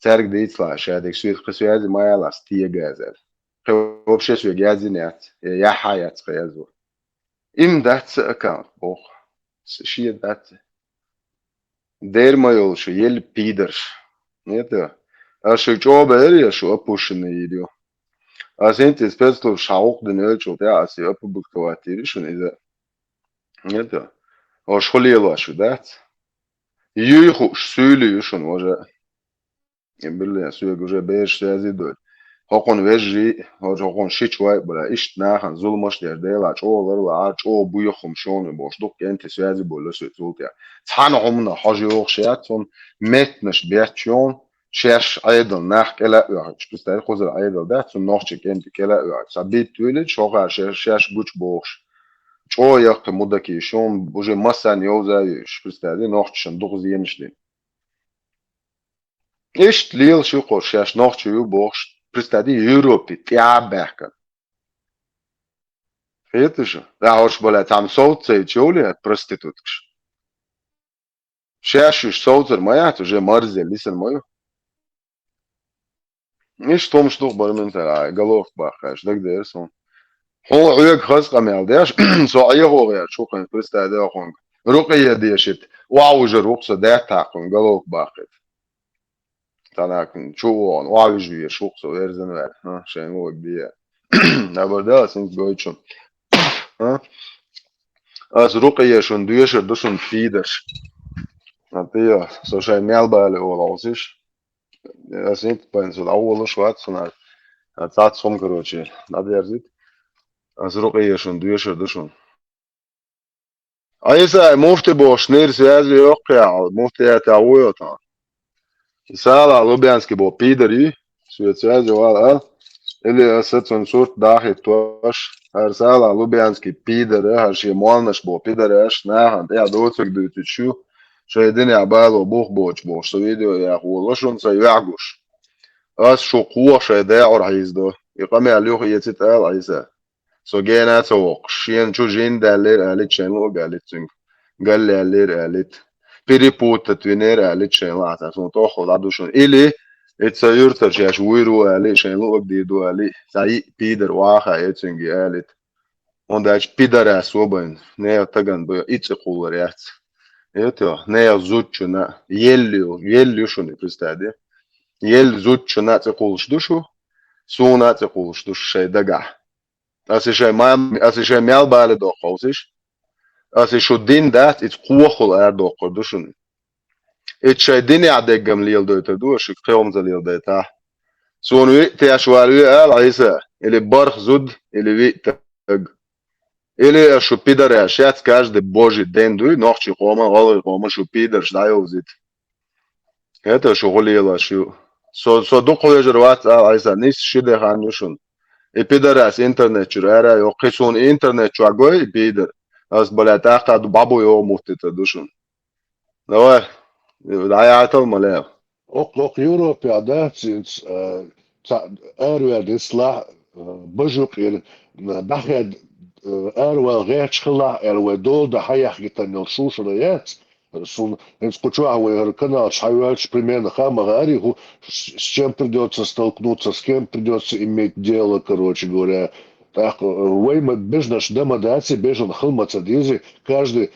Цаьрга дийцалахь, ша дерг соьца кхин связи ма ялахь, ас тега язал. Кхин вообще соьга яздина яц, я яхьа яц кхин язво. Им дац ца аккаунт, боху. С-, шен дац. Дер ма йолуш, елла пидарш. Нет, а? Ас шу чӀогӀа бер я, шу опущенный йийр ю. Ас хӀинца и спецслужбаш хьан гӀуллакх дина йолчул тӀаьхьа ас и опубликовать йийр ю шуна иза. Нет, а? Ош хӀу лелош ю, дац? Юй хууш, суьйлий ю шуна, вожа. Билла, соьга уже бераш связи долу. ХӀокхунна вежарий, хӀокхунна шичой а бара, иштта нахана зуламаш а деш, Делахь чӀогӀа ларлахьара, чӀогӀа буьйху хӀума шуна бохуш, дукха кӀентий связи болу соьца цул тӀаьхьа. Цхьана хӀуманах хьожа йогӀуш яц, цунна меттанаш бетташ йогӀу, шаьш Ӏедал нах кӀела а оьхуьйтуш, представь, кхузара Ӏедал дац, цунна нохчийн кӀентий кӀела а оьхуьйтуш. Цхьа битта вуьйлуьйтуш, хӀокхара шаьш, шаьш гучу бохуш. ЧӀогӀа яккхий мудакий шуна, уже массарна йовза а йуьйш, представь, нохчашна дукха зенаш дина. Иштта лелаш ю кхуш, шаьш нохчий ю бохуш, представь, Европе тӀаьхьа баьхкина. Хеташ? Да, хӀорш бале, там совцайча йовле проституткаш. Шаьш уьш совцар ма яц, уже марзе лисар ма ю. Иштта хӀумаш дух бара ментара, головка баккхаш, дагадера суна. Хьуна хьоьга хаза къамел деш, со Ӏехо гӀерташ ву кхуьнга, представь, де хьуна. Рукъе дешийта, охьавужур ву-кх со, даьтта хьакхуьнга, головка баккхийта. Танакан чу вогӀун, охьавижа везаш ву-кх со, верзан ваьлла. Ха, шайн вогӀу бе. Абар да, ас хӀинца гойту шуна. А? Ас рукъе шуна доьшур ду шуна пидарш. А ты, со шайн мел бали ола усиш. Ас ит пайн со дӀаволаш вац, со нах. А цац хум, короче, дӀадерзит. Ас рукъе шун дуьшар ду шун. Айса, муфти бош нир связи йоккхя, муфти это уйота. Сала Лубянский бо пидори, свет связи вала. Или аса цун сурт дахи тош. Хар Сала Лубянский пидор, хар ши молнаш бо пидораш, нахан, я доцик дуцик шу. Шай дин я бало бух боч бош, со видео я хула шун са ягуш. Ас шу куа шай да ор хиздо. И къамя люх ецит ал Айса. Со гена ца вокх. Шен чу жин даллер алит шен луг алит цинг. Галляллер алит. Перепутать винер алит шен лата. Сон тохо ладушун. Или это юртар шаш уйру али шен луг диду али. Сай пидор ваха эцинги алит. Он дач пидора собан. Не таган бу ици кулар яц. Это не зудчуна. Еллю, еллю шуни, представь. Ел зудчуна ци кулш душу. Суна ци кулш душу шай дага. Ас ишай мам, ас ишай мял бали доховсиш. Ас ишу дин дац, иц куохул ар дохор душун. Ит шай дин я деггам лил дойта ду, шик кхеомза лил дойта. Сун ви тяш вар ви ал Айса, или барх зуд, или ви таг. Или шу пидораш, яц каждый божий день дуй, нохчи хома, голый хома, шу пидорш дайовзит. Это шу гулила шу. Со, со духу вежер вац ал Айса, нис шиде хан юшун. И пидорас интернет чур ара, ё кисун интернет чуагой, и пидор. Ас, бля, таха бабу ё мутита душун. Давай, даятал малев. Окъ, окъ, Европе, да, цинц, э, ца-, эрвер дисла, э, бажук ир, э, дахед, э, эрвел герч хила, эрвел дол да хаях гитанил шушра яц. Сун, инц кучуа вай гар канал шхайварч примерно хама гари, ху, с, с чем придётся столкнуться, с кем придётся иметь дело, короче говоря. Так, э, вай ма бежнаш дома даци, бежан хылмаца дизи, каждый,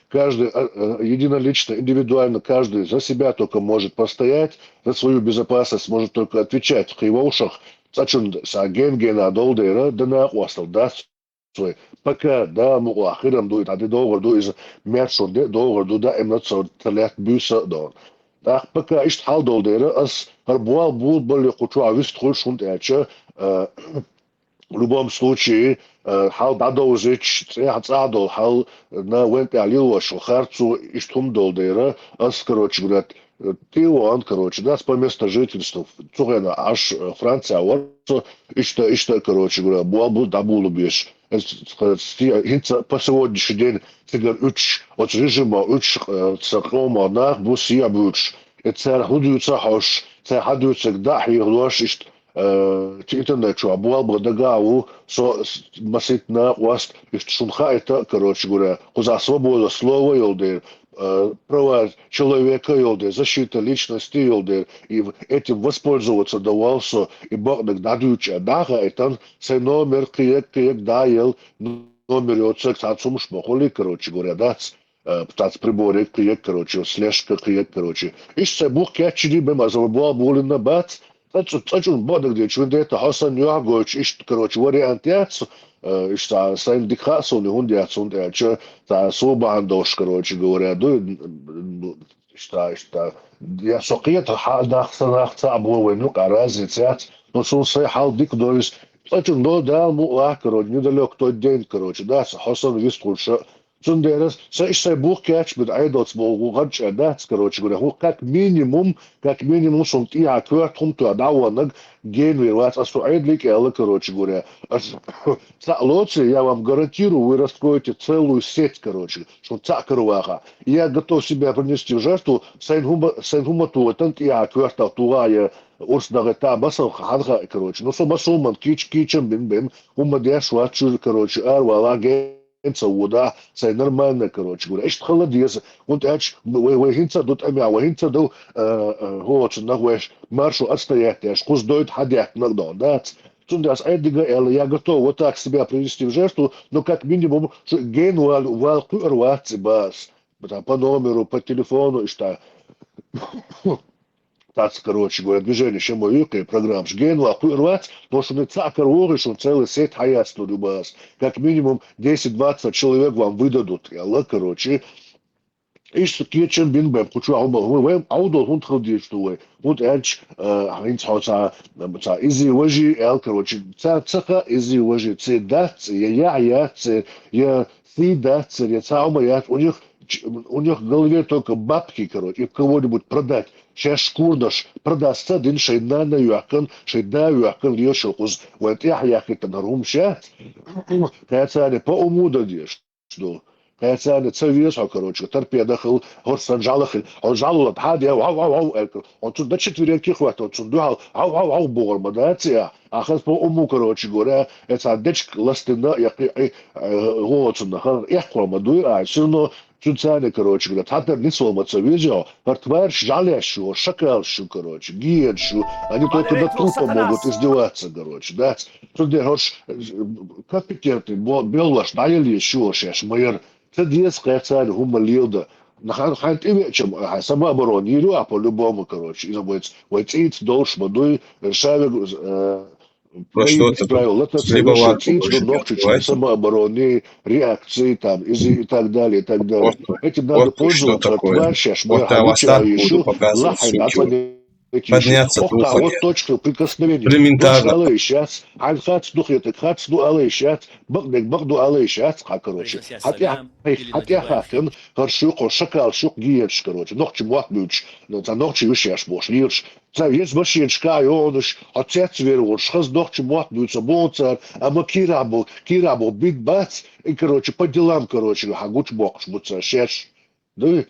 каждый, э, э, единолично, индивидуально, каждый за себя только может постоять, за свою безопасность может только отвечать. Хивошах, цачун са ген гена долдера, дана осал дац. Сой. Пока, да, мукъла хирам ду, итади догъар ду, из мершур де догъар ду, да, эмна цо талят буса дон. Так, пока ишт хал долдера, ас гар буал бул бали кучуа вист хуй шунт яча, э, в любом случае, э, хал дадовзич, цех цадол, хал на вент алил вашу, харцу ишт хум долдера, ас, короче говоря, э, ты он, короче, да, по месту жительства, цугена аш, э, Франция, вот, ишта, ишта, короче говоря, буал бул дабулу беш. Э, с-, с-, с-, инца по сегодняшний день цигар уч, от режима уч, э, цакъома нах бу сия буч. Э, цар худуца хош, цар хадуца да хи хлош ишт, э, ти интернет чуа буал бу дагаву, со с-, масит на уаст, ишт шунха это, короче говоря, куза свобода слова йолдер, э, права человека йолдер, защита личности йолдер, и в-, этим воспользоваться давал со, и бакънак дадуча, даха это, сай номер киек, киек даел, номер йоцак, цац сумуш бахули, короче говоря, дац, э, птац приборек, киек, короче, слежка, киек, короче. Иш сай бух кячили бема, за буал булина бац, цачу, цачун бакънак де, чун де, та хасан юа гойч, иш, короче, вариант яц, э, иш са, сай дикха сони, хун яц, хун яча, та собан дош, короче говоря, ду, ишта, ишта. Я сокъет ха нахса нахца абу вену разница яц, но сун сай хал дик доис, цачун до дал му ла, короче, недалёк тот день, короче, да, са хасан вист хулша. Цун дерас, са иш сай бух кяч бит айдоц болгу гарч дац, короче говоря, ху как минимум, как минимум сун тия кварт хум туа даванаг, ген вир вац, асу айдлик эла, короче говоря. Ас, са лоци, я вам гарантирую, вы раскроете целую сеть, короче, что ца карваха. Я готов себя принести в жертву, сайн хума, сайн хума туа, тан тия квартал туа, я урс дага та басал ханха, короче. Ну, со басуман, кич, кичам бин бин, хума деш вачу, короче, ар вала ген ца вуда, сай нормально, короче говоря. Ишт хала деза, хунт ач, вай, вай хинца дут амя, вай хинца дал, э, э, гоч, нагвеш, маршу отстоять, аш, куз дойт, хадят, нагдон, да? Цундас айдига эла, я готов вот так себя принести в жертву, но как минимум, что ген вал, вал кур ваци бас. Там по номеру, по телефону, ишта. Тац, короче говоря, движение, чем юкы, программш. Ген вал кур вац, потому что мы ца кар вогы, что целый сеть хаяц тут у вас. Как минимум десять-двадцать человек вам выдадут. Я ла, короче, Иштта кечам бин бай, кху чу хьо ма-, хьо вай, Ӏовдал хӀунда хила дезаш ду вай? ХӀунда аьлча, а, хӀинца хьо ца, ца изи важи аьл, короче, ца, ца ха изи важи, ци дац, я, я, я, ци, я, ци дац, я, ца хьо ма яц, у них, ч-, у них в голове только бабки, короче, и кого-нибудь продать. Шаьш шкурнаш, продать ца дин, шай нана йоаккан, шай да йоаккан, лешал кхуз, вай тӀехь яхкитан хӀара хӀума ша. Кхаьцани по уму да деш. Ду. Кхаьцани ца веза хьо, короче, торпеда хил, хӀорсан жӀала хил. Хьо жӀалула тхьа де, вау, вау, вау, аьлла. Хьо цун до четвереньки хватит, хьо цун дуьхьал, вау, вау, вау, бугӀар ма дац, я. Ахаз по уму, короче говоря, э, ца дечк ластина, я, э, э, гӀо цунна, ха, эххор ма дуй, а, всё равно цун цани, короче говоря, тхьатар нисвал ма ца веза, хӀар тварш жӀалеш шу, шакалш шу, короче, гиенш шу, они только над трупом могут издеваться, короче, да? Цундела хӀорш, э, компетентный бо-, беллаш дӀаяле шо шаьш ма яр. Ца деза кхаьцани хӀума лелда. Нахан хьайн тӀевеачам, хьайн самооборона йийр ю ахь по-любому, короче. Иза вайц-, вай цӀийца долуш ма дуй, шавег, э, Про что ты? Правила, лата ца либо вешан вату цӀийца ду нохчича самообороны, реакции там, изи и так далее, и так далее. Просто, Этим надо вот что пользоваться, такое? Тварь шаьш, Вот моя там хьадуча остатку аишу, буду показывать, лахьай суки. Дацани Подняться духом. Точка прикосновения. Элементарно. Дочка алайшац, хьайн хац ду хетаг, хац ду алайшац, бакъдег бакъду алайшац, хьа, короче. Хьатя, хьатя хатин, харшу, хо шакал шук гиеш, короче. Нохчи мот буч, ну, ца нохчи вишеш бош, лирш. Ца вес машинчка йонуш, хо цец вервуш, хаз нохчи мот буца бонцар, а ма кира бу, кира бу бит бац, и, короче, по делам, короче, ха гуч бокш буца шеш. Да?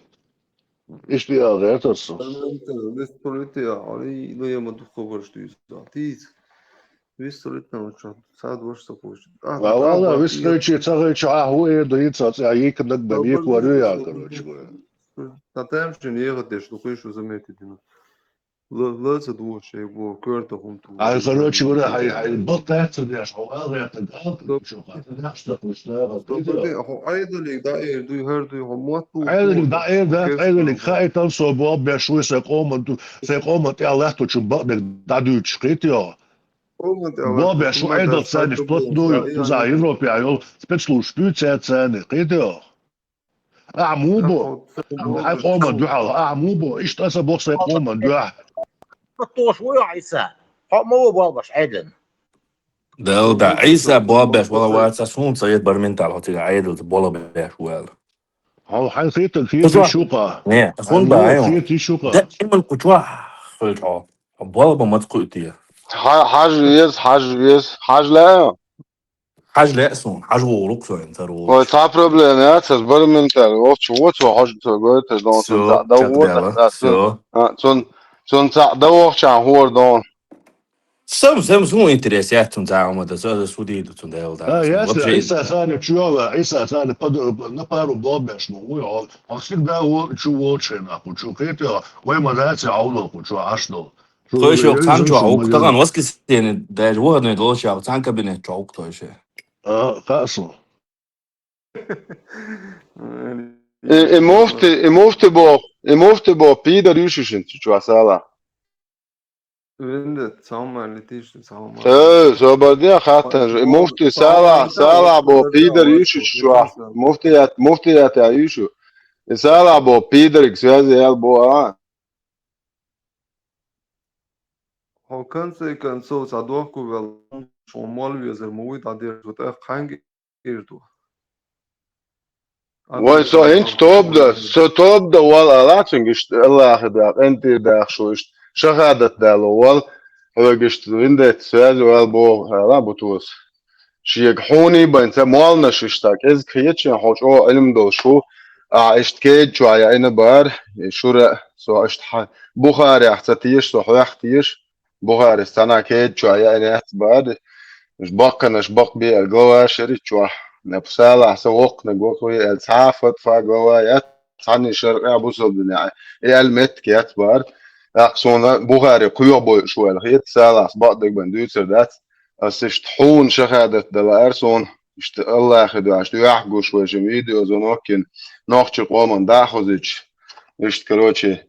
Иштта ял гӀертар со. Вистхулития, али, ну, я ма духу барш дуйса. Тиз. Вистхулитна, ну, чё, сад ваш сапуш. А, Ва, да, вала, да, вистхуличи, я- цагайчи, а, ху, э, да, ица, а, ика наг бен, ик варю я, короче, говоря. Та там же не ехать, деш, ну, кое-что заметить, ну. Ло-, ло, ца душ, э, во, кёрта хум ту. Ай, короче, говоря, хай, хай, бал тайца деш, хо, а, гӀертар, гал, короче, хо, а, ты наш, так, уж, да, вот, Хо, видео. Айдалик, да, э, дуй, хар дуй, хо, мот ту, Айдалик, да, э, да, Айдалик, ха, это всё, бо, беш, вы, сай, комнату, сай, комнату, я, лахту, чу, бал, да, дуч, хит, ё. Бо беш, айдал цани, вплотную, за Европе, а, ё, спецслужбы, ца, цани, хит, ё. Ахьа муха бо? Хьайн къоман дуьхьал, ахьа муха бо? Иштта аса боху сайн къоман дуьхьа. Тош ву йо Ӏийса? Хьо ма ву болбаш Ӏедална? Дала да, Ӏийса болбеш вала вац, ас хӀунда ца вет бар ментал хьо цига Ӏедалца болбеш вала. Хьо хьайн хетаг хетий шуха? Не, ас хӀунда баьхьа? Хетий шуха? Да, иман кху чохь хилча хьо. Хьо болба маца кхуьу те? Хьа-, хьажа веза, хьажа веза, хьажа лаьа? Хьажа лаьа суна, хьажа вогӀург со, ца вогӀург. Ой, цхьа проблема яц, ас бара ментал. Вовча, вовча, хьажа ца гойташ, дон, цун Всё, цхьа да чекх вогӀу, даьлла, да, цун, всё. А, цун, цун цхьа да вогӀучахьа хӀора, дон. Сам, сам, суна интерес яц цун цхьа хӀума да, со, со судий ду цун даьлла, да. А, ясно, вообще. Ӏийса царна чу йола, Ӏийса царна под-, на пару болбеш, ну, уй, он, он всегда во-, чу волчу хенахь, кху чу, кхетий, вай ма дац, а, хьо вала кху чу, Ӏаш долу. Тхойша цхьана чохь гӀуллакх, тахана воскресенье, даже выходной долчохь цхьана кабинет чохь гӀуллакх тхойша. А, хаьа суна. И, и муфти, и муфти бо, и муфти бо, пидар ю шу шин чу чохь сала. Винде, цхьамма летиш, цхьамма. Э, собар де, хаттан же. И муфти сала, сала бо, пидар ю шу чохь. Муфтият, муфтият я ю шу. И сала бо, пидариг связи ял бо, а. Хьо конце концов, ца дохку вел, шо мол везар, ма вуй дӀадерзо, тӀаккха хьаьнга ирду? Вай, со хӀинца тобда, со тобда вал ала, цуьнга иштта Аллахе да, къинтӀера даха шу иштта, шахадат дало вал, хьоьга иштта виндетта связи вал боху ала, бутос. Шега хьуний байн ца молнаш иштта, кӀезиг хеташ хьо чӀогӀа Ӏилма долуш ву, ахьа иштта кеда чохь яина бара, и шура, со иштта хьан, Бухарех ца теша, со хьоьх теша, Бухарис цхьана кеда чохь яина яц бара, уьш баккханаш бакъбе аьлла глава шерит чохь, наб салахь сан воккханиг воккхаве аьлла цхьа а фатфа глава яц, цхьанна шаркъа бусалба динехь, и аьлла меттиг яц бара. ТӀаккха суна Бухари кхоьхьа бойуш ву аьлла хета, салахь бакъдерг бан дуьйцур дац. Ас иштта хьуна шахадат дала ара суна, иштта Аллахе дуьхьа, иштта юьхь гуш вай шин видео, звонок йина, нохчийн къоман дӀа а хозуьйтуш. Иштта, короче,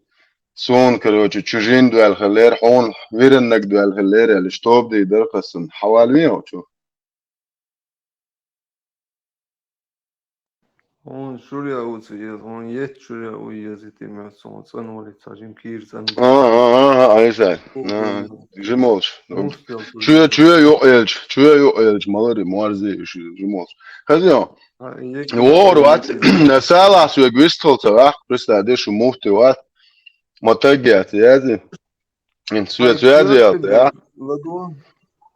суна, короче, чужин доьлла хиллера, хьуна вириннаг доьлла хиллера, аьлла, иштта тоба дийр дара кхассана. Хьавалвий хьо чу? Хьуна шуре а вуца еза, хьуна етта шуре а ву еза, и тӀе меца хьуна цӀанвале, ца жим кийра цӀан. А, а, а, а, айса. А, жимолш. Чуе, чуе юкъелч, чуе юкъелч, малари, муарзи, жимолш. Хазио. Вор ват, сала суег вистхал ца вах, приста дешу мухти ват. Ма тагиат, язи. Ин суе, суе, я.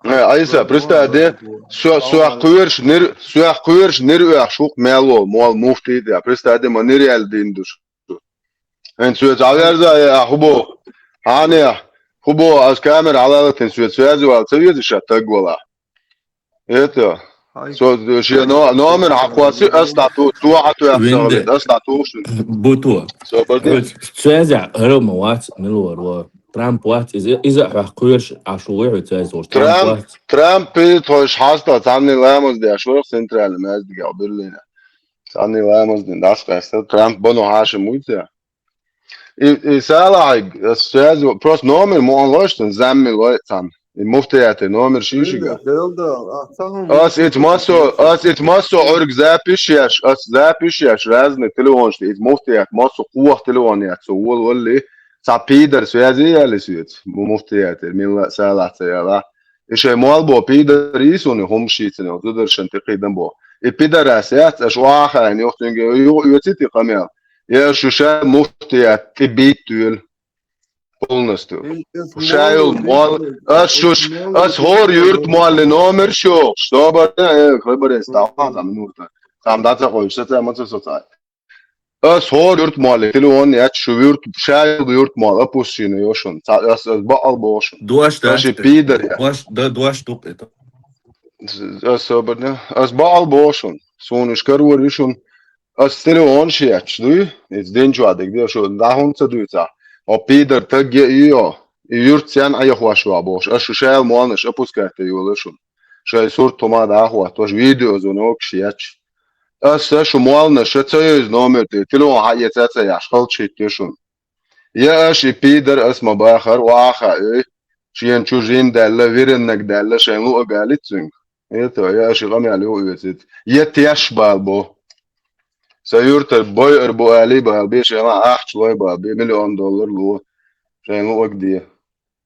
Айса, приста де, суах куерш нир, суах куерш нир уах шук мяло, мол мухти де. Приста де, ма нир ял дин душ. Эн цвет аверза, я хубо. Ане, хубо, аз камера алалатин цвет связи вал, цвет ша тагвала. Это. Со, ши номер ахваси, аз тату, ту ату я. Винде. Аз тату. Буту. Со бади. Связи, аро мават, милуар ва. Трамп ват, из, из ахва куерш, ашу веху связи. Трамп, Трамп, пи, тхош хаста, цамни ламаз де, ашу центральный мазди, Берлине. Цани ламаз дин дас къаста Трамп бону хашим уйта. И, и салай связь, просто номер му он лоштун, замми лой цан. И муфтиятер номер шишига. Ас ит масо, ас ит масо орг запишеш, ас запишеш разный телефон, что ит муфтият масо куах телефон я, цо вол валли, ца пидар связи яли свет, муфтиятер, милла салаца яла. И шай муал бо пидар исуни хум шицинел, зударшан тикидан бо. И пидарас яц, аш уахайн, ёхтинге, ю, юцити камел. Я шуша муфтият, ти бит тюл. Полностью. Шайул муал, аш шуш, аш хор юрт муалли номер шо. Что бар, э, хабар эс, там, там, минута. Там да ца хойш, ца, ца, ма ца, ца, ца. Ас хор юрт муалли, телефон яч, шу юрт, шайул юрт муал, опущенный ёшун. Ца, ас, ас баал бошун. Дуаш да, Аш и пидар я. Дуаш, да, дуаш тук это. Ас собрно. Ас баал бошун. Суниш каруар ишун. Ас телефон ши яч, дуй? Из день чуадик, де шо, да хун ца дуй ца. О пидар таг я ио. И юрт сян ая хуашуа бош. Аш шу шайул муалнаш, опускать юл ишун. Шай сурт тума да хуа, тож видео звонок ши яч. Ас шу муална ша ца ёз номер те, телефон ха я ца ца яш, халчит тешун. Я аш и пидар ас ма бахар, уаха, эй. Шиен чужин далла, виреннак далла, шайн лу агалит цунг. Это, я аш и камяли уйцит. Я тяш бал бо. Са юртар бой ар бу али бал бе, шайна ахч лой бал бе, миллион доллар лу. Шайн лу агди.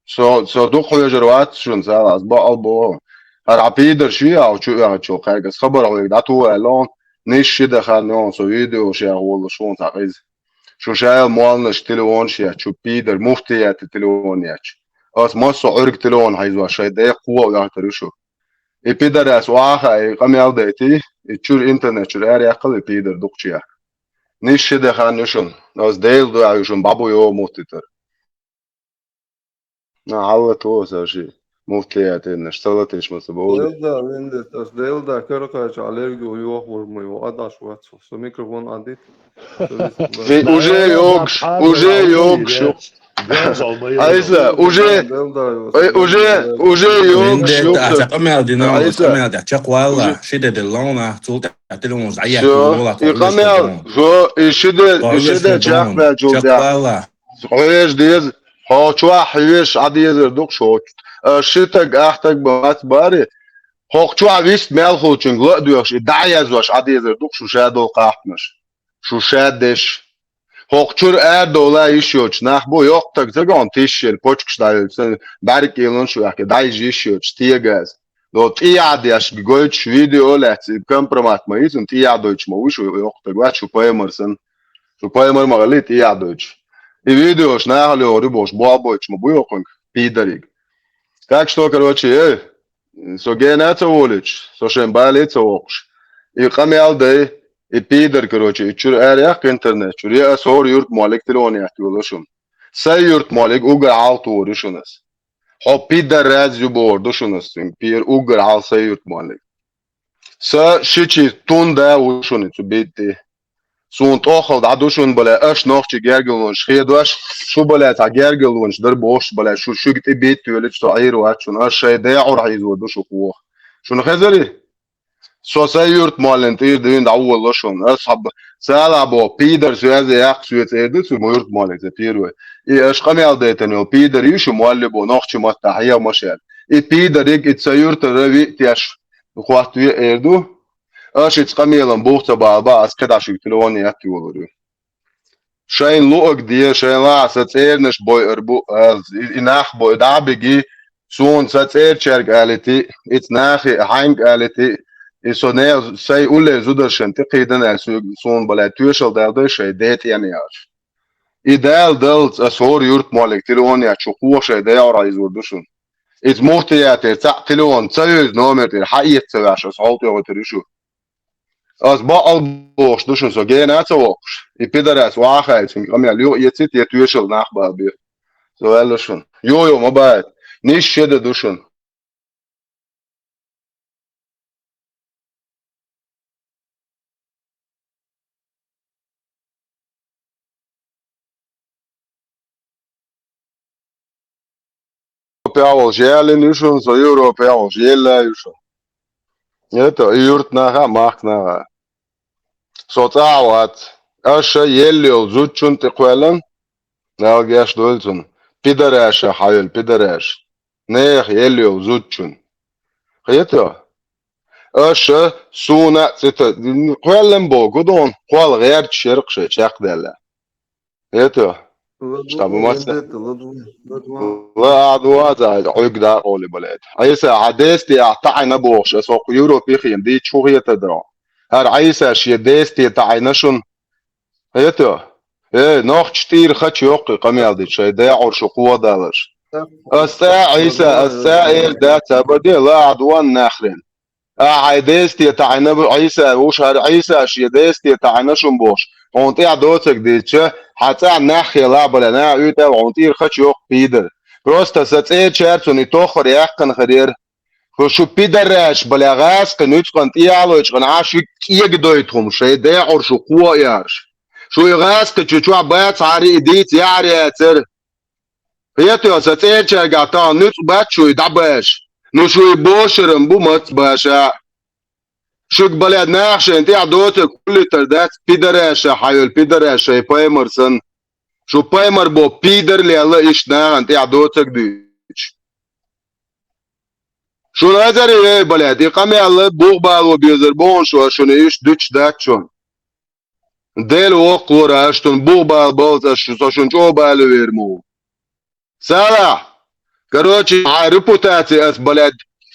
Со, со дук хвежер ват шун сала, аз баал бо. Ар а пидар ши я, чу я чу кайгас хабар хвег да ту элон. Ниш ши да хан нон, со видео ши я гол шун та киз. Шу шайул муалнаш телефон ши я, чу пидар муфтият телефон яч. Ас масо орг телефон хайзва шай да куа я таришу. И пидарас уаха, и камял да ти, и чур интернет чур ар я кал и пидар дукчия. Ниш ши да хан нишун. Ас дейл ду аюшун бабу ё муфтитар. На, Алла то са ши. Муфтиятен, салатеш ма са бо. Делда, винде, тас делда, каракач, аллергию юах вурму, ю, адаш вацу. Со микрофон адит. Уже ёгш, уже ёгш. Айса, уже, уже, уже ёгш. Винде, та, чакъамял дина, чакъамял да, чакъвала, ши де де лона, цул та, телефон, ая, цул, и камял, жо, и ши де, и ши де чакъмял, чул, чакъвала. Хьоеш дез, хьо чуа хьоеш а дезер дук шо. Э, шитаг, ахтаг бац бари. Хьох чуа вист мел хулчунг ла дуьхш, и да язваш а дезер дук шу шадол кахтнаш. Шу шадеш. Хьох чур ар дола иш йоч, нах бу йоктаг цагон тишшел, почкш дайвил, сан барик илон шу яхи, дайж иш йоч, тегаз. Но тияд яш гойч видео лац, компромат ма изун, тияд дойч ма ушу йоктаг, вач шу паймарсан. Шу паймар ма гали тияд дойч. И видеош нахал йори бош, бо бойч ма буйокунг, пидарик. Так что, короче, э, со гена ца волич, со шен бали ца вокш. И камял дай, и пидар, короче, и чур ар ях интернет, чур я сор юрт молик телефон ях юлошун. Са юрт молик уга ал тур ишунас. Хьо пидар раз ю бор душунас, пир угар ал са юрт молик. Са шичи тун да ушуни цу битти. Сун тохал да душун бале, аш нохчи гергелунш, хедваш, шу бале та гергелунш, дар бош бале, шу шугти битти велич то айру ачун, аш шай да ур хайзу душу кух. Шун хезари? Со са юрт молин тир дин да улла шун. Аш хаб, сала бо, пидар связи як свет эрди, су юрт молин, це первый. И аш камял дейтен, пидар ишу молли бо, нохчи матта, хаял машер. И пидар ик, и са юрт рави, тяш, хуат ви эрду. Аша ица къамелан бух ца бала баха, ас кхидӀа шуьга телефон етташ волур ю. Шайна луъаг де, шайна лаьа сан цӀернаш бойъар бу, аз и, и нах бой, дӀа а бигий, суна сан цӀерачаьрга алийта, ица нахе а, хьаьнга алийта, и со нел, сай улле зударшна тӀекхийдина аьлла, соьга, суна, бале, тоьшалла дала дой шайн ден тӀена яхаш. И дала даллалц ас хӀора юрт моллиг телефон етташ, шу кхо шайн ден Ӏор хьийзор ду шуна. Иза мухтиятера цхьаъ телефон ца вевза номер тӀера хьаэца ца веш, ас хьалтӀайохуьйтур ю шу. Ас бакъ а бохуш ду шуна, со гена а ца воккхуш. И пидарас вахайца, цуьнга къамел юха эцийта, я тоьшалла нах бала бе. Со аьлла шуна. Йо-йо, ма бац. Нийса шеда ду шуна. Европе волуш ялина ю шуна, со Европе волуш елла ю шуна. Это, и юрт наха а, махка наха а. Со цӀа а вац. Аша елла йолу зудчун тӀе кхоьллина, Дала гечдойла цунна. Пидараша хьайолу, пидараш. Нехан елла йолу зудчун. Кхета? Аша суна а цӀе та-, кхоьллина боху, гудон, кхол гӀерташ яра-кх шайн чекхдаьлла. Кхета? Ладу, Штаба маца? Ладу, ладу. Ла а ду а за, Ӏуьйга дакъа олий бале. Ӏийса, хьан десте ахь таӀийна бохуш, аса хӀокху Европе хиъна дийча хӀун хетар дара? ХӀара Ӏийса шен десте таӀийна шуна? Кхета? Э, нохча тӀера хача йоккхий къамел дича, шайн ден Ӏор шу кхо а далаш. Ас цӀа а, Ӏийса, ас цӀа а эр дац, абаде, ла а ду а нахрен. Ахьа хьайн десте таӀийна бу Ӏийса, вуш хӀара Ӏийса шен десте таӀийна шуна бохуш, хьуна тӀехь доцург дийцича, хьан цӀахь нах хилахь бале, наха уьйтӀал хьуна тӀера хача йоккху пидар. Просто сан цӀерачара цунна и тоххар яьккхина хир яра. Шу, шу пидараш бале, гӀазкхи нуьцкъан тӀехьалойчкъана Ӏаш вик кӀегадойту хӀума, шайн ден Ӏор шу кхо а ярш. Шу и гӀазкхи чу чохь бацахьара и дийца яхьар яцара. Кхета, сан цӀерачаьрга тахана нуьцкъ бац шу и дӀабаша. Ну шу и бошаран бу маца баша. Шуьга бале наха шайна тӀехь доцург хӀуллийтар дац, пидараша хьайолу, пидараш шайн паймар санна. Шу паймар бо пидар лелла иштта нахана тӀехь доцург дуьйцуш. Шуна азар ю, эй, бале, и къамел бух бало безар боху шуна, шуна иштта дуьтуш дац шуна. Дела воккхалора аша шуна бух бала баллалц, аша шу, со шуна чӀогӀа бала вер ма ву. Салахь! Короче, хьайн репутаци ас, блядь,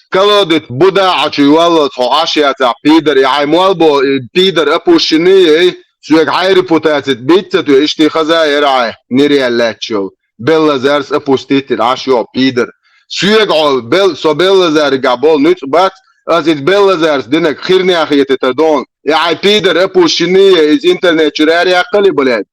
колодец буда Ӏачу йоллалц хьо Ӏаш яцахь, пидар, и хьайн мол бо, и пидар опущенный ей, соьга хьайн репутаци бицца тоьу, иштта хаза яра хьайн, ниръял лаьтташ йолу. Беллазарс опустить дина Ӏаш йо, пидар. Соьга хьо, бел-, со Беллазаригахь болу нуьцкъ бац, ас иза Беллазарс динарг хирнех хетийтар дона. И хьайн пидар опущенный ей, иза интернет чуьра араяьккхалий, блядь?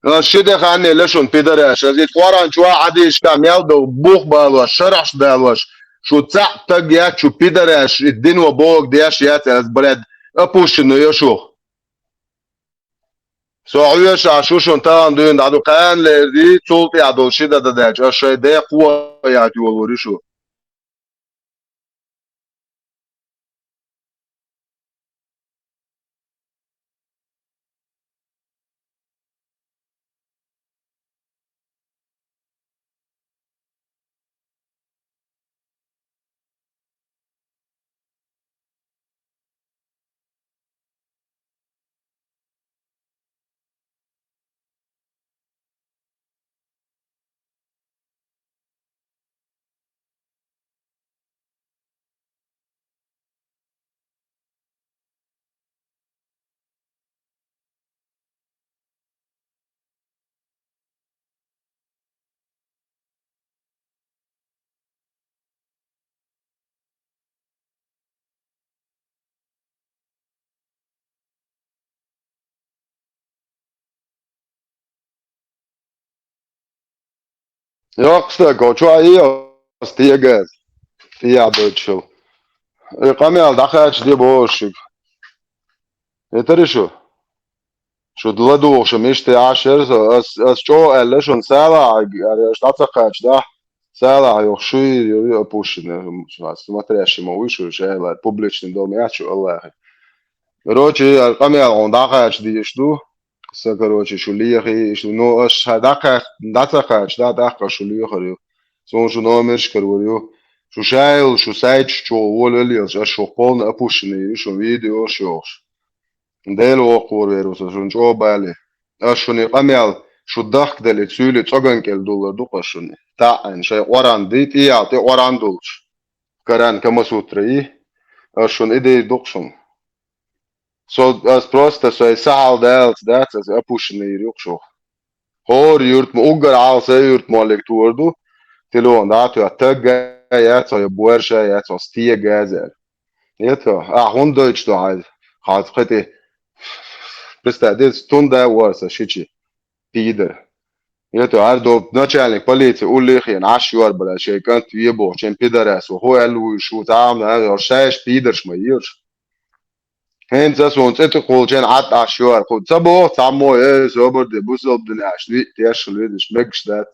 Ас ши де хан елла шуна, пидараш, ас иза Къуръан чохь а, хьадисашкахь мел долу бух балош, шарахьаш далош, шу цхьаъ стаг яц, шу пидараш, и дино бохург деш яц, ас, блядь, опущенный йо шух. Со хьоьжуш шу шуна тахана дуьйна дӀаду, кхана леррий, цул тӀаьхьа долу ши дан дан даьлча, ас шайн ден кхо а яхьа йолор ю шу. Йоккха стаг, хьо чохь йо, стегаз, тӀехь доьдуш хила. И къамел дӀакхачде боху шуьга. Хетарий шу? Шу ладугӀуш-м иштта Ӏаш яра со, ас, ас чӀогӀа аьлла шуна, Салахьига, аьлла, аша дӀа ца кхачадахь, Салахь йоху шуьйра ю опущенный, смотрящий ма вуй шу, шайла публичный дом яц шу Аллахьи. Короче, ас къамел хьуна дӀакхачадийш ду, сан, короче, шу лехий, шу, ну, аш ша дӀакхаьх-, дӀа ца кхачадахь, тӀаккха шу лоьхур ю. Суна шу номерш карор ю. Шу шайла, шу сайташ чу волалелаш, аш шух полна опущенный ю, шун видеош йохуш. Дела вокхур верус, шун чӀо бали. Аш шуни къамел, шу дахкадали, цуьли цӀоган кӀел дуллар ду-кх аш шуни. ТаӀан, шай Къуръан ди, тӀиял тӀе Къуръан дуллуш. Коран Камасутра и. Аш шун идей ду-кх шун. Со, ас просто сай сахьал далц, дац, ас опущенный йир ю-кх шух. ХӀора юрт мо, уггар Ӏалса юрт моллиг тор ду, телефон дӀа а тоьхна, таг а яц, я боьрша а яц, ас стега а зер. Это, а хӀун дойтуш ду хьайза? Хьайза кхетий. Представь, дец, тун да ворса шичи. Пидор. Это, ардо начальник полиции уллехье, наш юар бара, шей кӀант вебо, чем пидорас, хӀу аьлла вуй шу, цхьа а, шаьш пидорш ма йирш. ХӀинца суна цӀе тӀе кхулчен Ӏад Ӏаш юар, хӀу ца боху, цхьаммо, э, собар де, бусалба динаш, виъ тешал везаш, мегаш дац.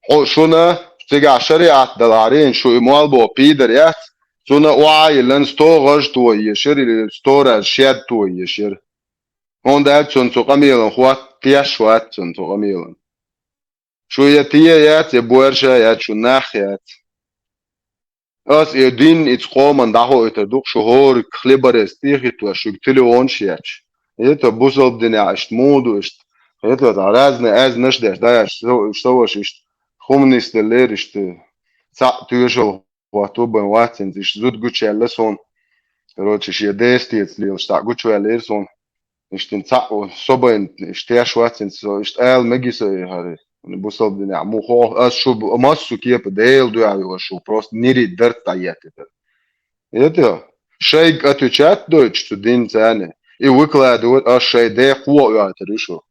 Хьо шуна, цигахь шариат даларин, шу и мол бо пидор яц, цуна охьа а йиллан, сто гӀаж то ешира, или сто раз шед то ешира. ХӀунда аьлча цунна цу къамелан хӀотта теш вац цунна цу къамелан. Шу я те яц, я боьрша яц, шу нах яц. Ас и дин, и цу къоман дӀахоуьйтур ду-кх шу хӀора хлеборез тӀехӀиттош, шуьга телефонаш еча. Это бусалба динехь иштта муха ду иштта. Это разные аьзнаш деш, даяш, что, что ваш иштта. Хуманисталлера иштта. Цхьаъ тоьшалла хӀотто бен вац хӀинца, иштта зуда гучуяьлла суна. Короче, шен дестаца лелаш цхьаъ гучуваьллера суна. Иштта цхьаъ со бен иштта теш вац хӀинца, со иштта ала мегий со и хӀара. Бусалба динехь муха хьо, ас шу бу-, массо кепа Дела дуьхьа йолуш шу, просто нирий дарт дӀаеттитар. Это, шайга отвечать дойтуш цу динца царна, и выкладывать ас шайн ден кхо оьхуьйтур ю шу.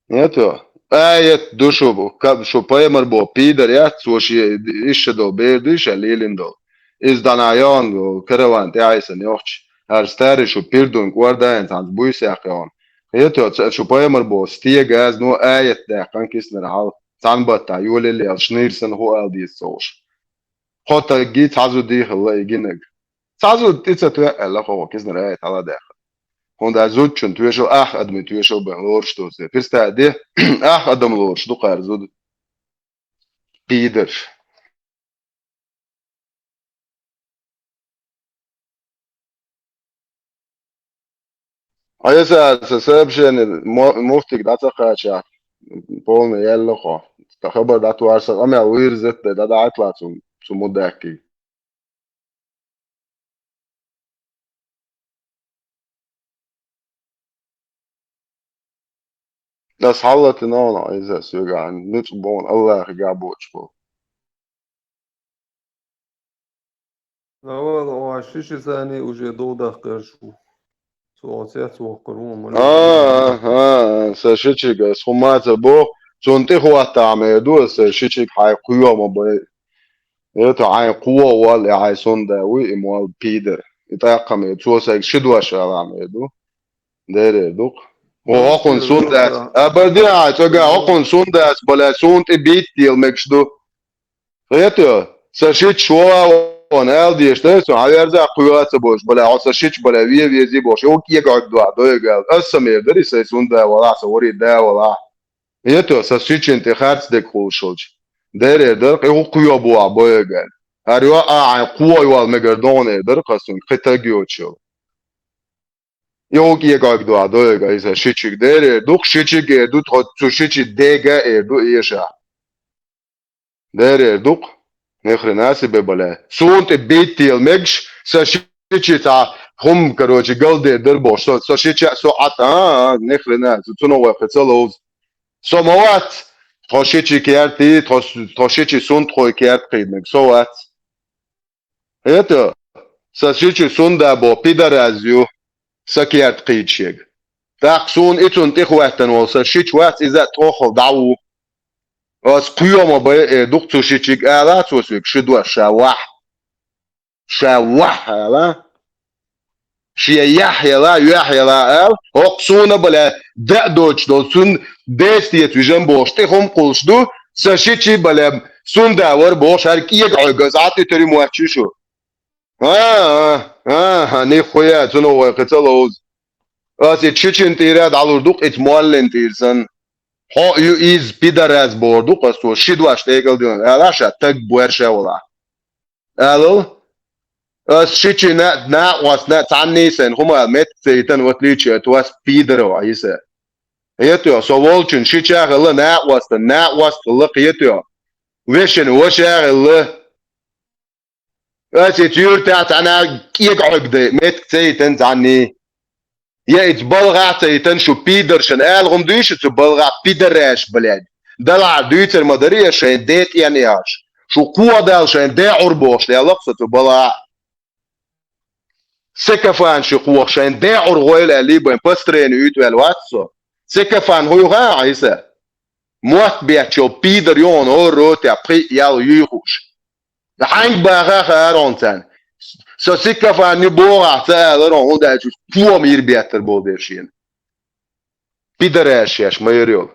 Это, аят ду шу, ка-, шу пайхамар бо пидар яц, цо шен ишша долу бер дуй ша лелина долу. Иза дӀанахь йогӀун караван тӀе Ӏайсан йохчу, хӀара старий шу пирдун кӀордаен цхьаьнца буйсехь йогӀун. Хета ца-, шу пайхамар бо стегаза но аят даьккхина киснара хьал, цхьана баттахь йолалле аьлла, шнийр санна хӀу ала деза ца хууш. Кхо таггий цхьа зудий хилла и гинарг. Цхьа зуда тӀе ца тоьа аьлла, кхо киснара аят хьала даьккхина. ХӀунда аьлча зудчун тоьшалла ах адамийн тоьшалла бен лоруш ду церан. Пирста де, ах адам лоруш ду кхара зуда. Пидарш. Айса, сан сообщение мо-, муфтиг дӀа ца кхача, полный яьлла хьо. Сан хабар дӀатухьара, сан къамел вирзат дай, дӀа дӀа Ӏайтла цу, цу мудаккий. Ас хьаллатина ван иза соьгахь, нуьцкъ бохна Аллахьига боцуш бу. Давала, оха ши-ши сани уже дов даккхар шу. Цо оцец воккхар ву, ма А, а, а, сан шичиг ас хӀума ца боху, цунна тӀе хӀоттахьа ма эр ду ас, сан шичиг хьайн кхоьма бай. Это хьайн кхо вал, и хьайн сунда вуй, и мол пидар. И тӀаккха ма эр, цо сайга ши дош ала ма эр ду. Дерриг ду-кх. О, хӀокхунна сундац. А, бардиа, цӀога, хӀокхунна сундац, бале, суна тӀе бийттийла мегаш ду. Хетайо, сан шича вала вон, ала дезаш дай, со хьан верза кхоьга ца болуш, бале, хьо сан шича, бале, вен везий болуш, юкъ егӀойг дуьхьа дойга аьлла. Аса сан мер дарий, сайн сунда валахь, сан вари да валахь. Хетайо, сан шичина тӀе харц дерг хуьлуш хилча. Дерриг дара, кхин хӀу кхоьга бохьа бойга аьлла. ХӀара йо а хьайн кхо йол мегар догӀана эр дара, кхасунга кхин таг йоцуш йолу. Юкъ егӀойг дуьхьа дойга, иза шичиг дерриг ду-кх, шичиг эр ду, тхо цу шичи дега эр ду эша. Дерриг ду-кх, ни хрена себе, бале. Суна тӀе бийттийла мегаш, сан шичи цхьа хӀума, короче, галдер дар бохуш, со, со шича, со Ӏа, а, а, ни хрена, цу, цунах вай кхин ца ловза. Со ма вац, тхо шичи керти, тхо, тхо шичи сунтхой керта кхийдинарг, со вац. Это, сан шичи сунда бо пидараз ю, сан керта кхийдаш ега. ТӀаккха суна и цунна тӀехӀоьттина волу сан шича вац, иза а тхохал дӀа ву. Ас кхоьма бай эр ду-кх цу шичиг, ала цо соьга ши дош ша вахь. Ша вахь ала. Шен яхь яла, юьхь яла ала. ХӀокху суна, бале, даа доцуш долу, цунна дестецвижам бохуш, тӀе хӀума кхуллуш ду, сан шичи, бале, сунда вара бохуш, хӀара кӀегӀойга ас Ӏа тӀе тери моьттуш ю шу. А, а, а, нихуя, цунах вай кхин ца ловза. Ас и шичина тӀера дӀалур ду-кх, и моллина тӀера санна. Хьо ю иза пидараз бохур ду-кх ас цо, ши дош тӀекӀал дина, ала ша таг боьрша валахь. Алал, ас шичи на-, накъост на цхьанний сайн хӀума меттиг ца йитан, в отличие от вас, пидоров, Ӏийса. Хетайо, со волчун шича хилла накъост, накъост хилла хетайо. Вешан ваша хилла. Ас и цуьртахь цхьана кӀегӀаг дай, меттиг ца йитан цхьанний. Я иза балгӀа ца йитан шу пидоршан ала гӀум дуьйша цу балгӀа пидораш, блядь. Далахь дуьйцар ма дарий ас шайн ден тӀен яхаш. Шу кхо дал шайн ден Ӏур бохуш лелакх со цу балгӀа. Сикофан ши кхох шайн ден Ӏур гӀойла аьллий байн, построение уьйтӀа ваьлла вац со. Сикофан хӀу ю хаьа, Ӏийса? Мотт беттачул пидор ю хьуна хӀора ротехь пхи ял юй хууш. Хьаьнга баха хаар хьуна царна. Со сикофан ю бохахь ца алара хьуна, хӀунда аьлча уьш тома йира беттар болу дела шена. Пидораш шаьш ма яра йолу.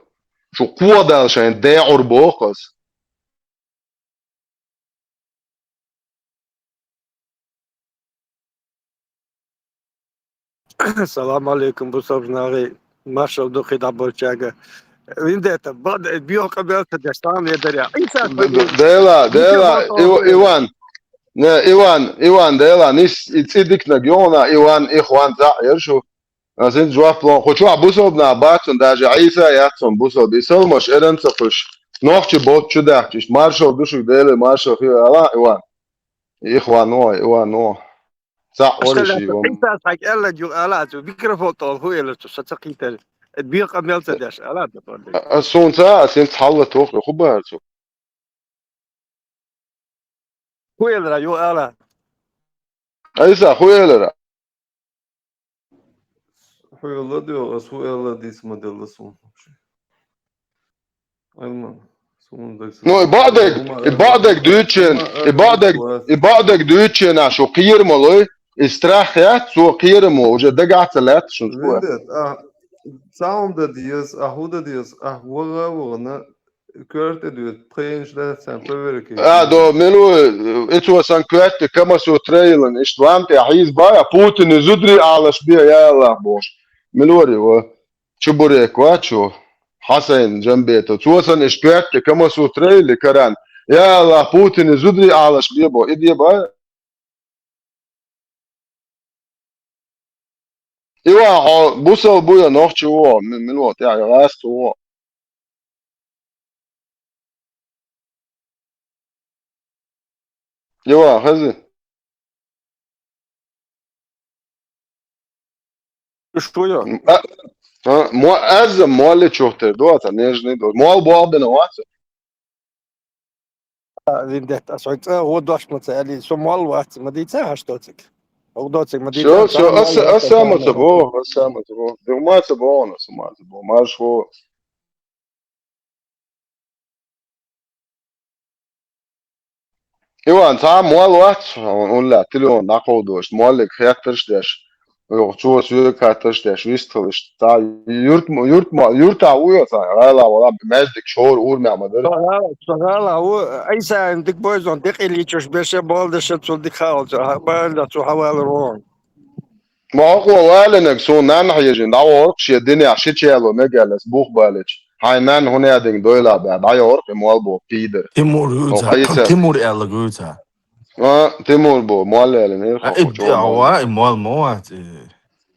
Шу кхо дал шайн ден Ӏур боху ас. Салам алейкум, бусалба нахе, маршалла ду кхидӀа болчаьрга. Виндета, бад-, био къамел ца деш, там я дарья. Д-, д-, Дела, Дела, Ив-, Иван. Не, Иван, Иван, Дела, нис, и цӀи дикнаг йогӀуна, Иван, Ихван, цхьаъ яра шу. Ас хӀинца жоп ло, кху чохь бусалба нах бац цунна, даже Ӏийса яц цунна бусалба. И салмаш эран ца кхуьш. Нохчи болчу чу даьхча, иштта маршалла ду шуьга, Деле маршалла хир ала, Иван. Ихван ву, Иван ву. Цхьаъ вара ши ву. Ӏийса хьайга аьлларг ю ала, цу микрофон тӀехула хӀу элира цо, со ца кхийтира. Эд бекъа мел ца деш, ала, тӀехула. А, ас суна ца, ас хӀинца хьалла тоху, хӀу бахара цо? ХӀу элира, ю ала. Ӏийса, хӀу элира? ХӀу элла дуьйхьа, ас хӀу элла дийца ма делла суна вообще. Айлма, суна даг ца Ну, и баъдерг, и баъдерг дуьйцучен, и баъдерг, и баъдерг дуьйцученахь шу кхера ма лой, и страх яц, цо кхера ма, уже дагахь а ца лаьтта шуна шу. Виндет, а, цхьа хӀума дан деза, а хӀу дан деза, а ваха а вахана, коьрта тӀе доьду, пхенаш дац царна проверка. А, до, мила ву, и цо сан коьрта тӀе Камасутра йиллина, иштта лам тӀе хьийза бай, а Путине зударий Ӏалаш бе, я АллахӀ бохуш. Мила вара и ва? Чебурек вац шу? Хьасайн Джамбетов. Цо сан иштта коьрта тӀе Камасутра йилли каран. Я АллахӀ, Путине зударий Ӏалаш бе бо, и де бай. Иван, хьо бусалба ву я нохчи ву, ми-, мила ву тӀехь я гӀазкхи ву? Иван, хези? Уьш ву я? М, а, а, мо-, аз а молли чух тера ду, а ца нежный ду. Мол боху бина вац? А, виндетта, ас хьоьга цӀа гӀо дош ма ца аьлли, со молла вац, ма дийца хьаш доцург. ХӀокху доцург ма дийца. Всё, всё, аса, аса ма ца боху, аса ма ца боху. Ду ма ца боху, аса ма ца боху. Марш ву. Иван, цхьа а молла вац, хьуна лаьа телефон дӀакховдош, моллиг хеттарш а деш. Йо, цо соьга хаттарш деш, вистхила иштта. Цхьа юрт мо-, юрт мо-, юртахь ву йо цхьа, гӀала вала, маьждиг шора урамехь ма дара. Со гӀала, со гӀала ву, Ӏийсана дика бойзун, декъий лийчуш берше, болу дерша цул дика хаалча, хьа-, бала цу хьавалар вон. Ма хьо кхо валинарг суна нанна хьежина, дӀавахарх шен динехь ши чало мега аьлла, ас бух балича. Хьайн нанна хӀун яа динга дойла баьа, дӀайохарх и мол боху пидар. Тимур вуьйца, Тимур аьлла вуьйца. А, Тимур бу, молла аьллина, ира хьо и чӀогӀа ва, и мол ма вац, и.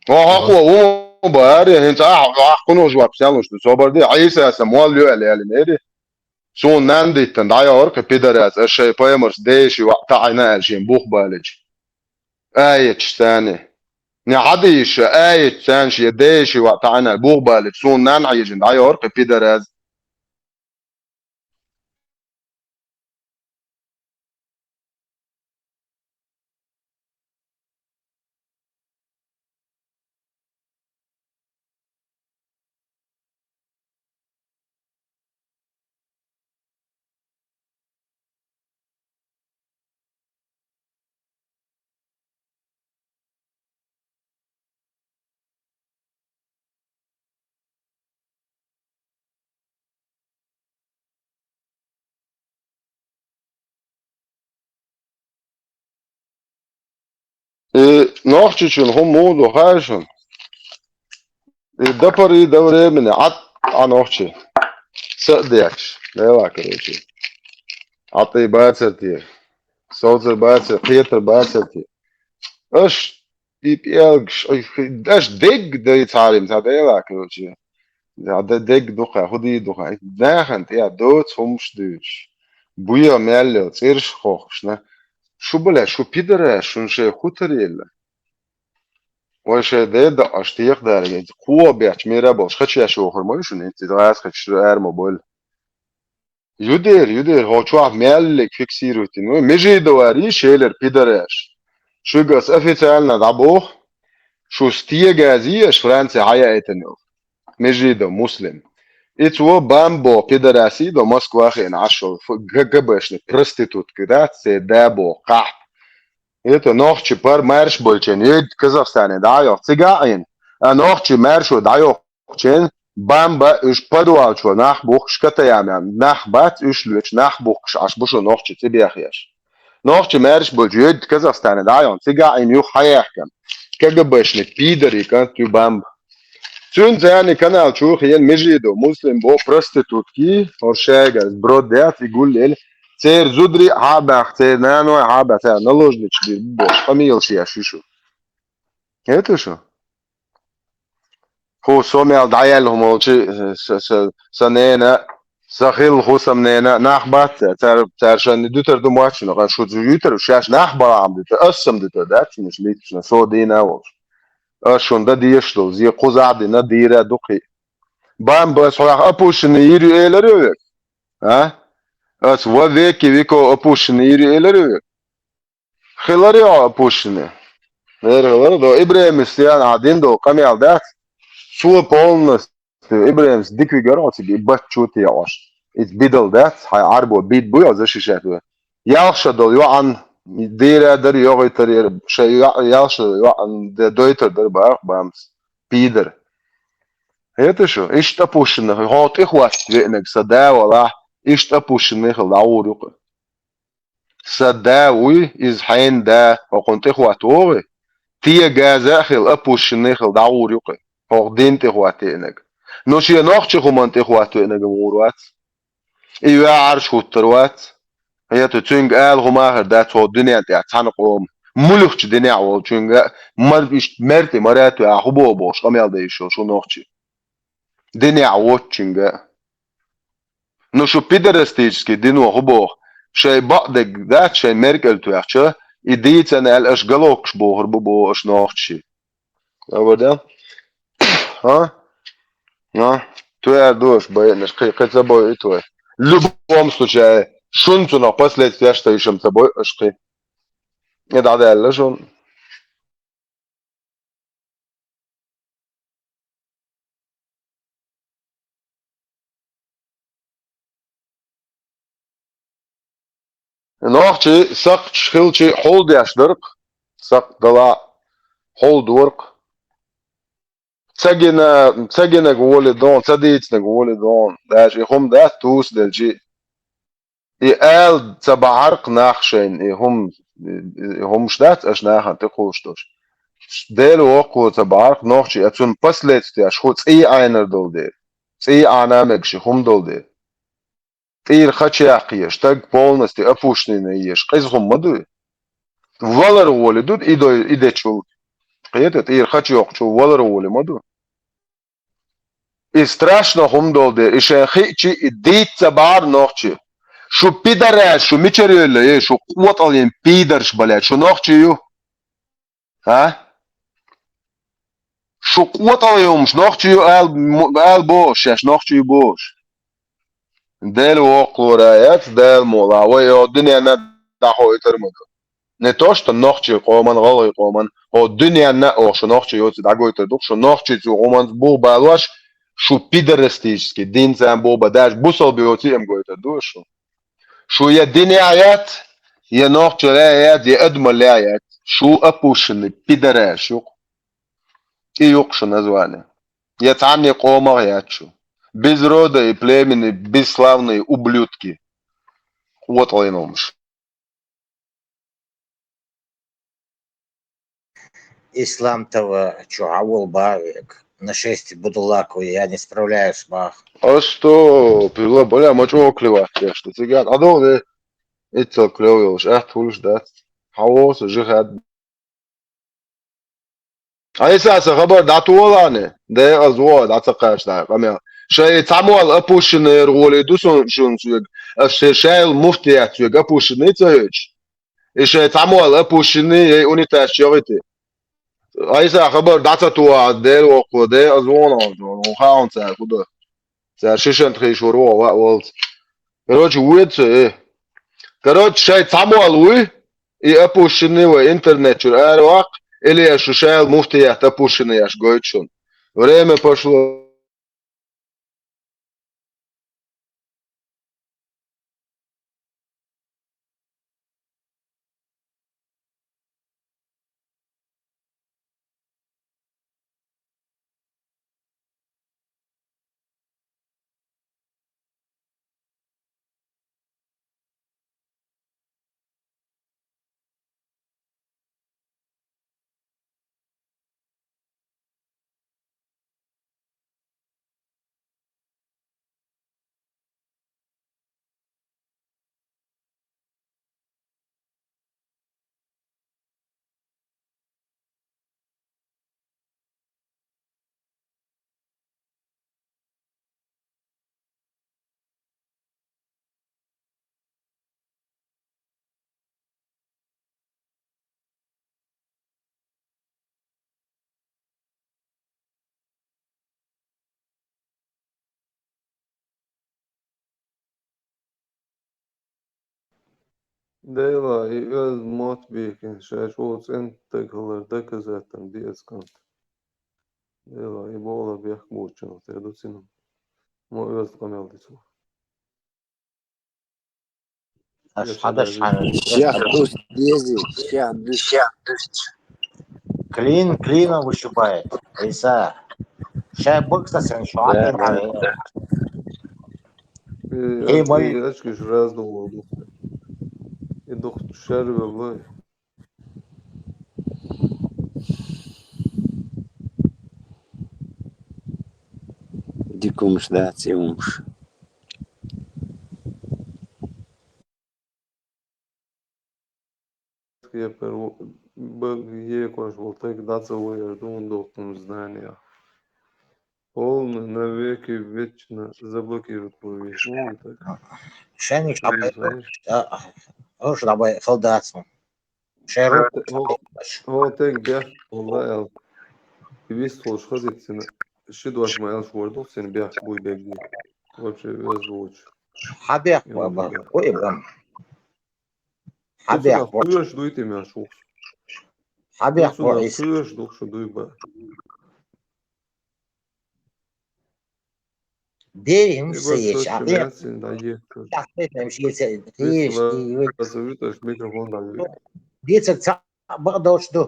Хьо хьакхо ву ма баьара, хӀинца ахьа, ахьа кхунуш вац, сел луш ду, собар де, Ӏийса аса мол ю аьлла, аьллина, ири. Суна нанна диттина, дӀайохарх и пидар аьлла, аса шайн пайхамарс деши ваӀ таӀийна аьлла, шен бух балича. Аяташ царна. Не хьадийша, аяташ царна, шен деши ваӀ таӀийна аьлла, бух балича, суна нанна хьежина, дӀайохарх и пидар аьлла. Э, нохчичун хӀун муха ду хаьий шуна? Э, до поры до времени, Ӏад, Ӏа нохчи. Са а дехаш, лела, короче. Ӏа тӀе бацар те. Совцар бацар, кхетар бацар те. Аш и пӀелгаш, ай, хи-, аш дег дай цхьарим, цхьа дела, короче. Да, да, дег дукха, худи дукха. Нахана тӀе доц хӀумаш дуьйцуш. Буя мел йо, цӀерш хохкаш, на. Шу, бля, шу пидораш, шун шай хутар елла. Вай шай деда, аш тех дарга. Кхо бяч мира болш, хача яш охур мой шун, эци дгас хача шу эр мо боль. Юдер, юдер, хо чуах мяллик фиксируйтин. Ну, Межидова ри шелер пидораш. Шугас официально дабох, шу стегази, аш Франция хая этанил. Межидов, Муслим. И цо бамбо пидораси до Москва хен ашо, ГГБшный проститутка, да, це дабо, кахт. Это нохчи пар марш болчен, ед Казахстане, да, йо, цигаин. А нохчи маршо, да, йо, чен, бамба, уж подвал чо, нах бухш катаямян, нах бац, уж луч, нах бухш, аш бушо нохчи цибяхьяш. Нохчи марш болч, ед Казахстане, да, йо, цигаин юх хаяхкам. КГБшный пидорикан тю бамба. Цун цани канал чух ен Межидов, Муслим бо проститутки, оршайгар, бродят и гуллел. Цер зудри хабах, цер наной хабах, цер наложнич бир бош, фамилия шия шишу. Это что? Ху сомял даял хумолчи, э, с-, с-, санена, сахил хусамнена, нах бат, цар, цар шан дютер ду мачно, кан шу дютер, шаш нах балам дютер, ассам дютер, да, чиниш литшна, со дина волш. Аш шунда диеш дол, зи куза дина дира духи. Бам бас хурах опущенный ири элер ёвек. А? Ас во веки веко опущенный ири элер ёвек. Хилари опущенный. Вер хилар до Ибрахим Истиан один до камял дат. Су полностью Ибрахим дикви гороци би бачути яш. Ит бидал дат, хай арбо бит буя защищать. Ялша дол, Йоан, дира дар йогойтар, ша я-, ялша Йоан, де дойтар дар бах, бамс, пидор. Это что? Ишт опущенных, хот их вас венег сада вала, ишт опущенных лаур юкы. Сада уй, из хайн да, окон тих ват вогы. Тия газа хил опущенных хил даур юкы. Хох дин тих ват венег. Но шия нохчи хуман тих ват венег мур вац. И вя арш хуттар вац. Я ту цюнг айл хумахар да цо дунян тя цан къом. Мулюхчи дуня вол цюнга мар ишт мерти марат вя хубо бош, къамял да ишо, шу нохчи. Дуня вот цюнга. Ну шу пидорастический дино хубо. Шай баъдег да, шай меркел туяхча, и дийцан ал аш галокш бохур бу бо аш нохчи. Абада? А? А? Туяр душ бай, наш кы, кы ца бой и туяр. В любом случае, шун цунах последствия, что ещё ца бой, аш кы. И да, да, ла шун. Нохчи сакъ хилчи хьулдеш дурк, сакъ дала хьулдурк. Цагина, цагинаг воли дон, цадийцнаг воли дон, даже и хум да тус делчи. И ал ца бахьарк нах шайн, и хум, и хумш дац аш нахан ты кулш дош. Дел вокку ца бахьарк нохчи, а цун последствия, аш ху цӀий айнар дол дер. ЦӀий ана мегши хум дол дер. ТӀир хача яхъеш, таг полностью опущенный еш, къиз хум ма дуй. Валар воли дуд, идой, идечул. Къета тӀир хача йокъчул валар воли ма ду. И страшно хум дол дер, и шен хичи, и дийца бар нохчи. Шу пидораш, шу мичарёлла, э, шу къотӀалин пидорш, блядь, шу нохчи ю. А? Шу къотӀал юмш, нохчи ю ал, м-, ал бош, шаш нохчи ю бош. Дел вокълура яц, дел мола, вай о дуняна дахо итар муду. Не то, что нохчи къоман, гъалгъи къоман, о дуняна охшу нохчи йоци дагойтар дух, шу нохчи цу къоман бух балваш, шу пидорастический, дин цан буба, даже бусал биоци эм гойтар душ шу. Шу я диня яц, я нохча ля яц, я адма ля яц. Шу опущенный пидораш юк. И юк шу название. Я цанни къомах яц шу. Без рода и племени, бесславные ублюдки. Вот он умш. Ислам ТВ чугьавул бавик. Нашести будулаку, я не справляюсь, бах. А что, пила, бля, мочу окливать, я что, цыган? А долго? Иццал клёв йолуш, атта хуьлуш дац. Хьан вогӀу со жихад? Айса, сан хабар дӀатолахьа, декъаза вогӀу, дӀа ца кхаччалахь къамел. Шайн цхьаммо опущенный гӀоле ду сон шуна соьга, аш шайн шайл муфтият соьга опущенный ца хьоьцуш. И шайн цхьаммо опущенный, ей унитаз чу йохийти. Айса, хабар дӀа ца тухахь, Дела воккхо, декъаза вогӀу, хьан вогӀу цара хӀун ду? Цара шишант хийшур ву, ваъ, волц. Короче, вуьйцу, э. Короче, шайн цхьаммо вуй, и опущенный вай интернет чуьра ара ваккха, или шу шайл муфтият опущенный еш гойту шуна. Время пошло. Дела, и оьзда мотт бийхина, шаьш ву цӀена стаг хилар доказательно де аса кӀант. Дела, и бохула бехк буччалла тера ду цуьнан. Мо оьзда къамел дицо. Аш хьадаш хьан Шех дуст дези, шех дуст. Клин клином вышибает. Иса. Ша бокса сен шо Да, атин да. Э, Эй, ачкиш, мой. Ачкиш раз доволу. И дух шарвеллой. Дика хӀумаш дац и хӀумаш. Кепара бага екъош волу таг дӀа ца вайар ду хӀун доккхун здания. Полный навеки вечно заблокировать ву веш. Шайнаш дӀабай, а, хӀорш дӀабай, фал дац хьуна. Шайн рух хӀо-, хӀо-, хӀо тайга бехк хилла аьлла. И вист хулаш хазийтина, ши дош ма аьллаш вар ду, цуьнан бехк буй бегги. Вообще веза вочу. Хьан бехк ма бан? Ой, бан. Хьан бехк ма? Кхоьруш дуй те мел шухс? Хьан бехк ма? Кхоьруш ду шу дуй ба. Дерриг хӀумаш ца еш, ахьа дехар. Децаг цхьаъ бакъдолуш ду.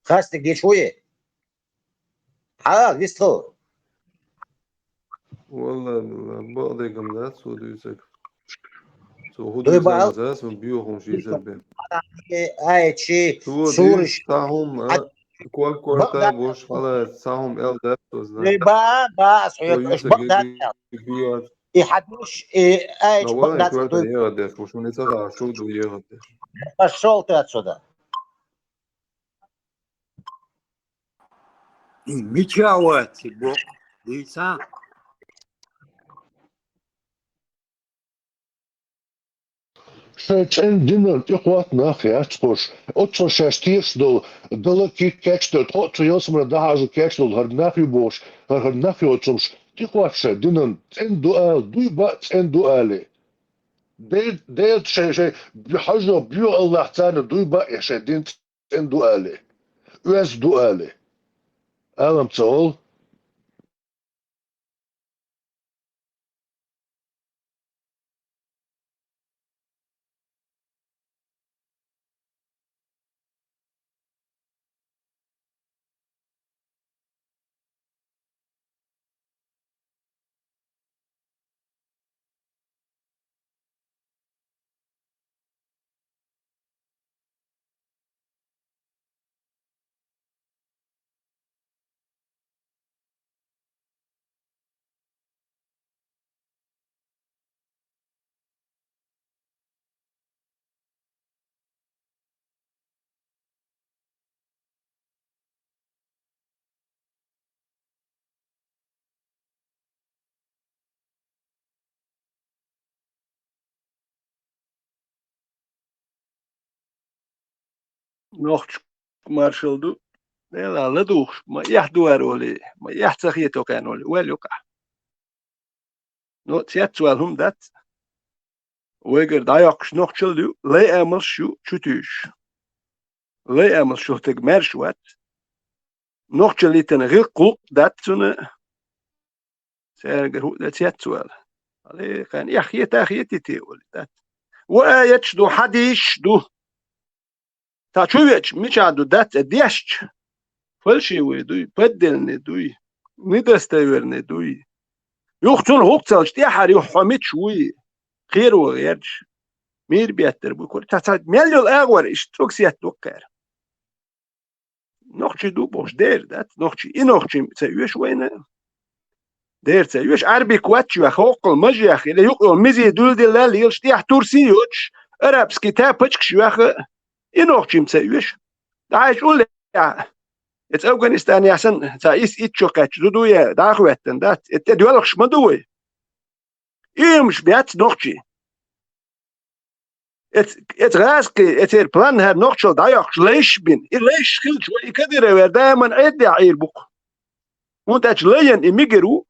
Хастиг деш ву и? Хьа, вистху. Валла, билла, бакъдерг-м дац цо дуьйцург. Цо хӀун дуьйцу ма зас, ма боьха хӀумаш йийцар бен. Ай, чи, сураш. Цхьа хӀума, а, кор-корта бакъда- бош хьала, цхьа хӀума аьлла дац цо, знай. Эй, ба, ба, ас хьоьга, ас бакъда. И хьадуш, и, ай, чи, бакъда корта дуй. Ехать деш, уж мне ца хаа, шу ду ехать деш. Пошёл ты отсюда. Мича вац и бокъ, дийца? Шайн цӀена динан тӀекхотта нах яц хӀорш. Оццул шаьш тешаш долу, дала кийча кечдо, тхо а цу ялсамане дӀахьажа кечдолу хӀара нах ю бохуш, хӀара, хӀара нах йоцурш тӀекхотта шайн динан цӀена ду ала, дуй баа цӀена ду алий. Де-, деза шайн, шайн хьажо, боьха Аллах царна дуй баа я шайн дин цӀена ду алий. Оьзда ду алий. Алам ца олу. Нохчашка маршалла ду. Дела ладугӀуш, ма эхь дуар олий, ма эхь ца хетокхаьн олий, ваьл юкъахь. Но цецвала хӀума дац. Вайгара дӀайоккхуш нохчалла ю, лай амалш ю, чу туьйсуш. Лай амалш ю, стаг маьрша вац. Нохчалла йитина гӀиллакх-гӀуллакх дац цуьнан. Цаьргара хӀуъа дан цецвала. Хьале, кхаьн, эхь хета а хетий те олий дац. Ва аяташ ду, хьадисаш ду. Цхьа чу веача, мичахь ду дац а дешча, фальшивый дуй, поддельный дуй, недостоверный дуй. Юха цунна хӀух ца луш, тӀаьхьара юха хьо мича вуй, кхеро гӀерташ, мийра беттар бу кура. Цхьа, цхьа мел йолу агӀор иштта цӀогсетта ду кхара. Нохчий ду бохуш дера дац, нохчий, и нохчий ца оьшу вайна. Дера ца оьшу, Ӏарбик вач йоьху, хӀоккхул мажех, или юкъа йолу мизий дуьлдилла лелаш, тӀехь турси йоцуш, арабский тапочкаш йоьху, и нохчий ца оьшу. ДӀахьаьжча уллехь, эца Афганистан яхь санна, ца ис итт шо кхаьчча, зуда я дӀахӀоьттина дац, эца тӀе доьлхуш ма ду вай. Иймаш бац нохчий. Эц-, эца гӀазкхи, эцера план хӀара нохчалла дӀайоккхуш лайш бина. И лайш хилча, вай и Кадыровера даиман Ӏеддехь Ӏийр бу-кх. ХӀунда аьлча лайна и мегар ву,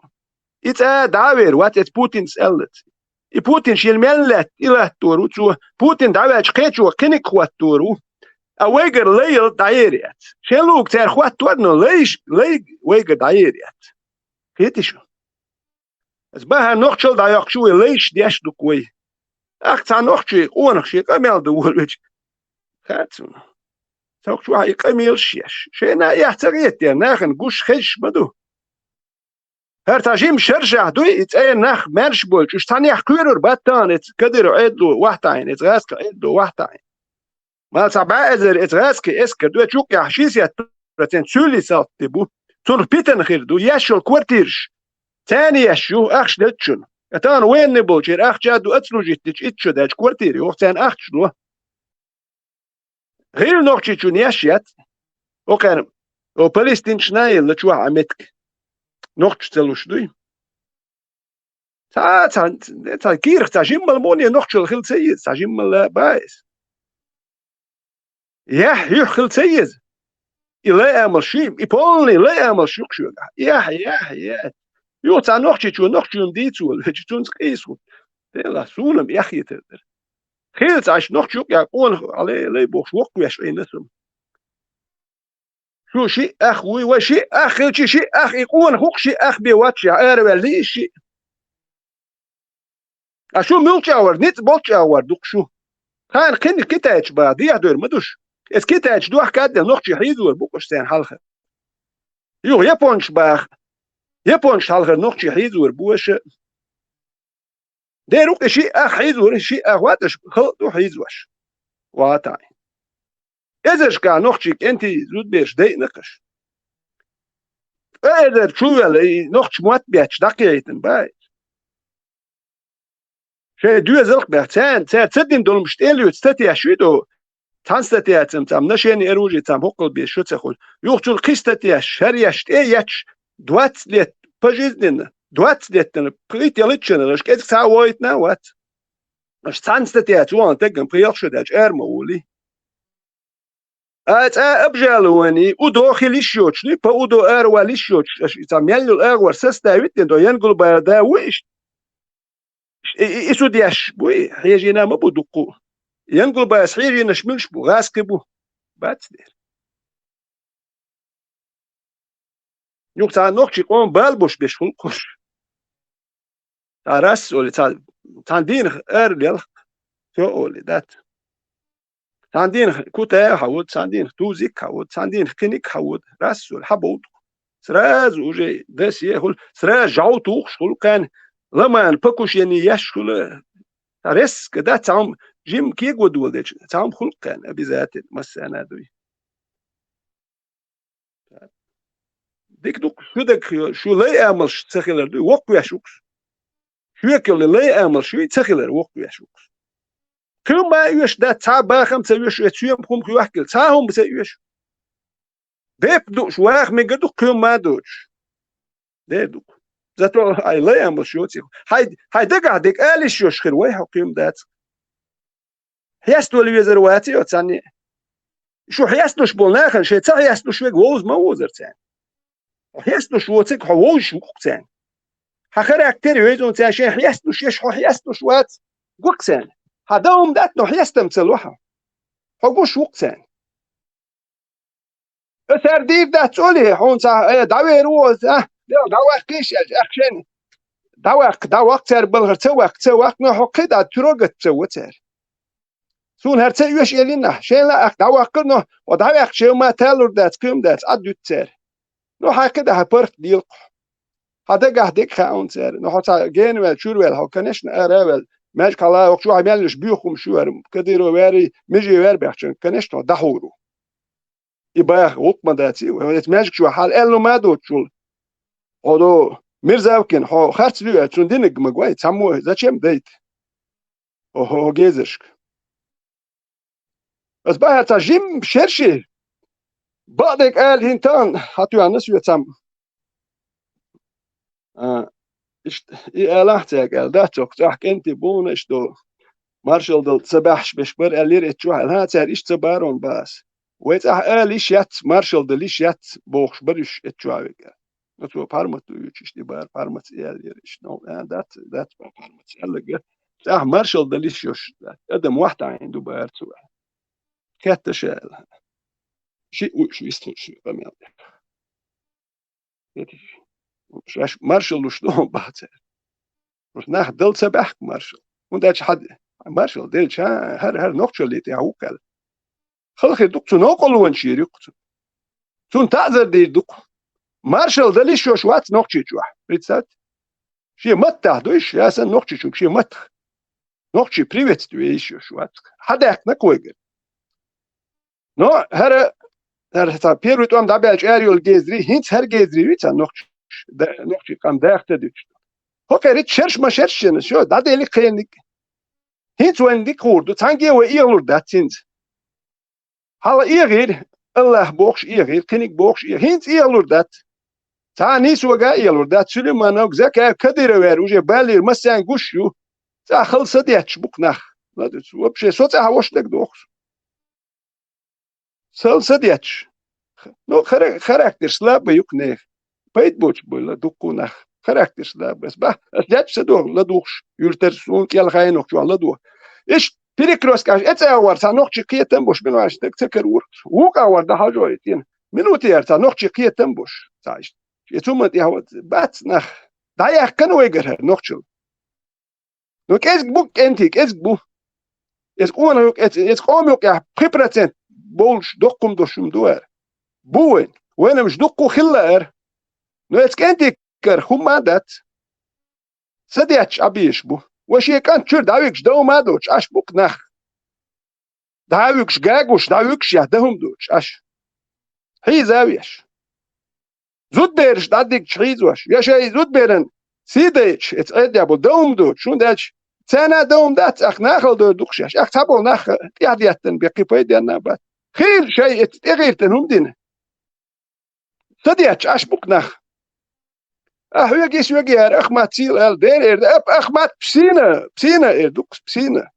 и цӀа дӀа а вер вац, эца Путинца аьллац. И Путин шена мел лаьтта, и латтор ву цо. Путин дӀаваьлча кхечо кхиниг хӀоттор ву. А вайгара лайалла дӀаер яц. Шен луг цара хӀоттор, но лайш, лай вайгара дӀаер яц. Хетий шу? Аса бахьана нохчалла дӀайоккхуш вай лайш деш ду-кх вай. Ахь цхьа нохчий къонах шен къамел дан волавича, хаьа цунна. Цхьа чохь и къамелаш еш. Шайна эхь ца гӀеттера, нахана гуш хезаш ма ду. ХӀара цхьа жима шершахь дуй, и цӀе нах маьрша болчу, уьш цхьаннех кхоьрур баттахьана эца Кадыров Ӏедало вахьтаьӀина, эца гӀазкхи Ӏедало вахьтаьӀина. Мала цхьа бӀе эзар эца гӀазкхи эскар ду, эца юккъехь шестьдесят процент суьйлийн салти бу. Цунах питана хир ду, еш йолу квартираш царна еш ю, ахча деллачунна. Тахана военный болчеран ахча ду, отслужить дича итт шо даьлча квартира йоху, царна ахча ло. ГӀийла нохчичунна еш яц. Окхара, о, палестинчна а елла чохь а меттиг. Нохча ца луш дуй? Цхьа, цхьа, цхьа кийрах цхьа жиммал муне нохчалла хила ца еза, цхьа жиммал а баьс. Яхь юьхь хила ца еза. И лай амалш ю, и полный лай амалш ю-кх шуьгахь. Яхь, яхь, яхь. Юха цхьа нохчичо нохчо дийца волу, вечу цунца къийса ву. Делахь, суна-м эхь хетар дара. Хилла цхьа аша нохча юкъа къонах, алай, лай бохуш, воккхавеш Ӏийна со. Шу шиъ ах вуй, вай шиъ ах хилчи, шиъ ах и къонах ву-кх, шиъ ах бен вац ша, араваьлла и шиъ. Ткъа шу муьлхачу агӀор, ницкъ болчу агӀор ду-кх шу. Тхайна кхин китайцаш баха дехьа дойр ма ду шу. Эца китайцаш дохка а делла, нохчий хьийзор бу-кх аша царна хьалха. Юха японцаш баха. Японцаш хьалхара нохчий хьийзор бу аша. Дера ву-кх и шиъ ах хьийзор, шиъ ах вац аша, хала а ду хьийзош. Ватахь. Эзаршкахь нохчий кӀентий зудбераш дайина-кх аша. Ткъа эзар чу ваьлла, и нохча мотт бетташ дӀакхайкхийтина бац. Шайн доьзалх а баьхна, царна, цара ца дина долуш тӀе а лоьцу статьяш ю-кх, цхьана статьяцам цхьа ношение оружия, цхьа хӀоккхул бен шо ца хуьлу. Юха цунна кхин статьяш, шаръеш тӀе а етташ, двадцать лет пожизненно, двадцать лет дина, пхийтта яллаччана, аша кӀезиг цхьа а войтина а вац. Аша цхьана статьяца вон тагам пхи-ялх шо даьлча ара ма волий. А цӀа обжалований, УДО хила йиш йоцуш дуй, по УДО аравала йиш йоцуш, аша и цхьа мел йолу агӀор составить дина, до Янгулбаев да вуй иштта? И, и, и судьяш буй, хьежийна ма бу дуккху. Янгулбаевс хьежийнарш муьлш бу, гӀазкхи бу. Бац дера. Юха цхьа нохчий къоман бала бош беш хуьлу-кх уьш. Цхьа рас олий, цхьа, цхьана дийнах ара лелха, всё олий, дац. Цхьана дийнах Кутай хьан ву, цхьана дийнах Тузик хьан ву, цхьана дийнах кхиниг хьан ву, рас олий, хьан бовду. Сразу уже дас е хуьлу, сразу жӀов тухуш хуьлу кхаьна, ламан покушение еш хуьлу. Резко, да, цхьа хӀума жимма кего доладелча, цхьа хӀума хуьлу кхаьна, обязательно, массарна а дуй. Дика ду-кх, шу дагахь, шу лай амалш ца хилар дуй, воккхавеш ву-кх шу. Шуьга йолу лай амалш юй ца хилар, воккхавеш ву-кх шу. Кхин ма оьшу дац, цхьа бахам ца оьшу, эца соьма хӀума хӀоьхкина, цхьа хӀума ца оьшу. Бепиг дууш ваха мегар ду-кх кхин ма доцуш. Дер ду-кх. Зато хьайн лай амалш йоций. Хьайн, хьайн дагахь дерг ала йиш йолуш хир вай хьо кхин дац. Хьеставала везар ваций хьо цхьанне а? Шу хьесталуш болу нахана шайн ца хьесталуш верг вовза ма вузара царна. Хьо хьесталуш воцург хьо вовзаш ву-кх царна. Хьан характер а веза царна, шайн хьесталуш еш, хьо хьесталуш вац, гу-кх царна. Хьан дан хӀума дац, но хьестам ца ло хьо. Хьо гуш ву-кх царна. Аса хӀара дийр дац олий, хьуна цхьа, э, дӀавер ву аса, а? Дел дӀаваккхийша аьлча, аьхка шайна дӀаваккха, дӀаваккха цара балхара, ца ваккха, ца ваккха, но хьо кхидӀа трогать ца во цара. Суна хӀара ца оьшу элина ахь, шайна лаахь дӀаваккхара, но хьо дӀаваьккхича ма талур дац, кхин дац, Ӏад дуьту цара. Ну, хьан кхидӀа хьан паргӀат дийла-кх хьо. Хьан дагахь дерг хаьа хьуна цара. Ну, хьо цхьа гена ваьлла, чуьра ваьлла, хьо, конечно, ара а ваьлла, маьждиг хьала а вахча, хьан мел йолуш боьха хӀума шу яра, Кадыров ваьрий, Межиев ваьр баьхча, конечно, хьо дӀахьур ву. И баха гӀуллакх ма дац и, вай эцу маьждигчохь хьала аьлла ма доцуш волу. Хьо до, Мирзавкин, хьо харц луьйа, цунна динарг ма гой, цхьаммо, зачем дайта? Хьо, хьо, хьо гезаршка. Ас бахьара цхьа жимма шерши, бакъдерг ала хӀинца тахана хьан тоьхна соьца цхьамма. А, иштта, и алахь цаьрга аьлла, дац цо, цӀахь кӀентий бу хьуна иштта долу. Маршалла дала ца баьхьаш беш бара аьллера эцу чохь, аьлла, хӀан, цара иштта ца барон бац. Вай цӀахь ала йиш яц, маршалла дала йиш яц, бохуш бара уьш эцу чохь вега. Ну, цо пхьармат ду юьйцуш, иштта и бара пхьармаца и аьллера иштта. Ну, а, дац, дац пхьармаца аьлларг. ЦӀахь маршалла дала йиш йолуш дац. Адам мохь таӀийна ду бара цо. Кхетта ша аьлла. Ши уьш вистхуьлуш шу къамел. Шаьш маршалла луш ду хьуна баха цара. Просто нах дала ца баьхка маршалла. ХӀунда аьлча хьан маршалла делча, хӀара, хӀара нохчаллин тӀехь ву кхел. Хала хир ду-кх цу новкъарлонаш йийр ю-кх цу. Цунна таӀзар дийр ду-кх. Маршалла дала йиш йолуш вац Нохчийчохь. Представьте. Шен маттахь ду уьш, я санна Нохчийчуьнга шен маттах. Нохчий приветствие йиш йолуш вац. Хьан даьккхина-кх вайгара? Но хӀара, хӀара цхьа первый тӀом дӀабаьлча ара йолу гезри, хӀинца хӀара гезри ю цхьа нохчий, да, нохчий къам даха ца дуьтуш. ХӀокхерчу шерш ма шерш шена, шо дӀадели кхениг. ХӀинца вайн дика гӀур ду, цхьаьнгге а вай эгӀалур дац хӀинца. Хьала эгӀийра, Аллах бохуш эгӀийра, кхиниг бохуш эгӀийра, хӀинца эгӀалур дац. Цхьа нийсога а эгӀалур дац, Сулейманов, Закаев, Кадыров яра уже балийра массаьрга гуш ю. ЦӀахь хала са детташ бу-кх нах. Вообще, со цӀахь вошнаг доху. Сал са детташ. Ну, хара-, характер слабый ю-кх нехан. Пайда боцуш буйла дуккха нах. Характер слабый. Ас бахь, ас лаьтташ ца догӀу ладугӀуш, юьртара суна кӀел хьайнах чохь ладугӀу. Иштта перекрёстка аш эцӀа а вара, цхьа нохчий кхетам бош, мила ваьш стаг ца карор. Вукъа а вара, дӀахьажо и тӀена. Минуте яра, цхьа нохчий кхетам бош. Цхьа иштта. И цуман тӀехь вац, бац нах. ДӀаяьккхина вайгара хӀара нохчалла. Ну, кӀезиг бу кӀентий, кӀезиг бу. Эс къона юкъ-, эс, эс къома юкъехь пхи процент болуш доккхум долуш хӀума ду ара. Бу вайн. Вайна уьш дуккха хилла ара. Но эс кӀентий кара хӀумма а дац. Са детташ Ӏа безаш бу. Вай шен кӀант чуьра дӀавуьгуш дан хӀума а доцуш, Ӏаш бу-кх нах. ДӀа а вуьгуш, гагуш, дӀа а вуьгуш, я дан хӀума доцуш, Ӏаш. Хьийза а веш. Зудбераш дӀадигча хьийзош, я шайн зудберан сий дайча, эца Ӏедда бу дан хӀума доцуш, хӀунда аьлча царна а дан хӀума дац, ахь нахала дойр ду-кх шаьш. Ахь цхьаболу нах тӀаьхьадеттан бен кхин пайденна а бац. Хийла шайн эца тӀегӀиртан хӀума дина. Са детташ Ӏаш бу-кх нах. Ахь хьоьга и соьга яра, Ахмат сийла аьлла, дера эр ду, ап-, Ахмат псина, псина эр ду-кх, псина.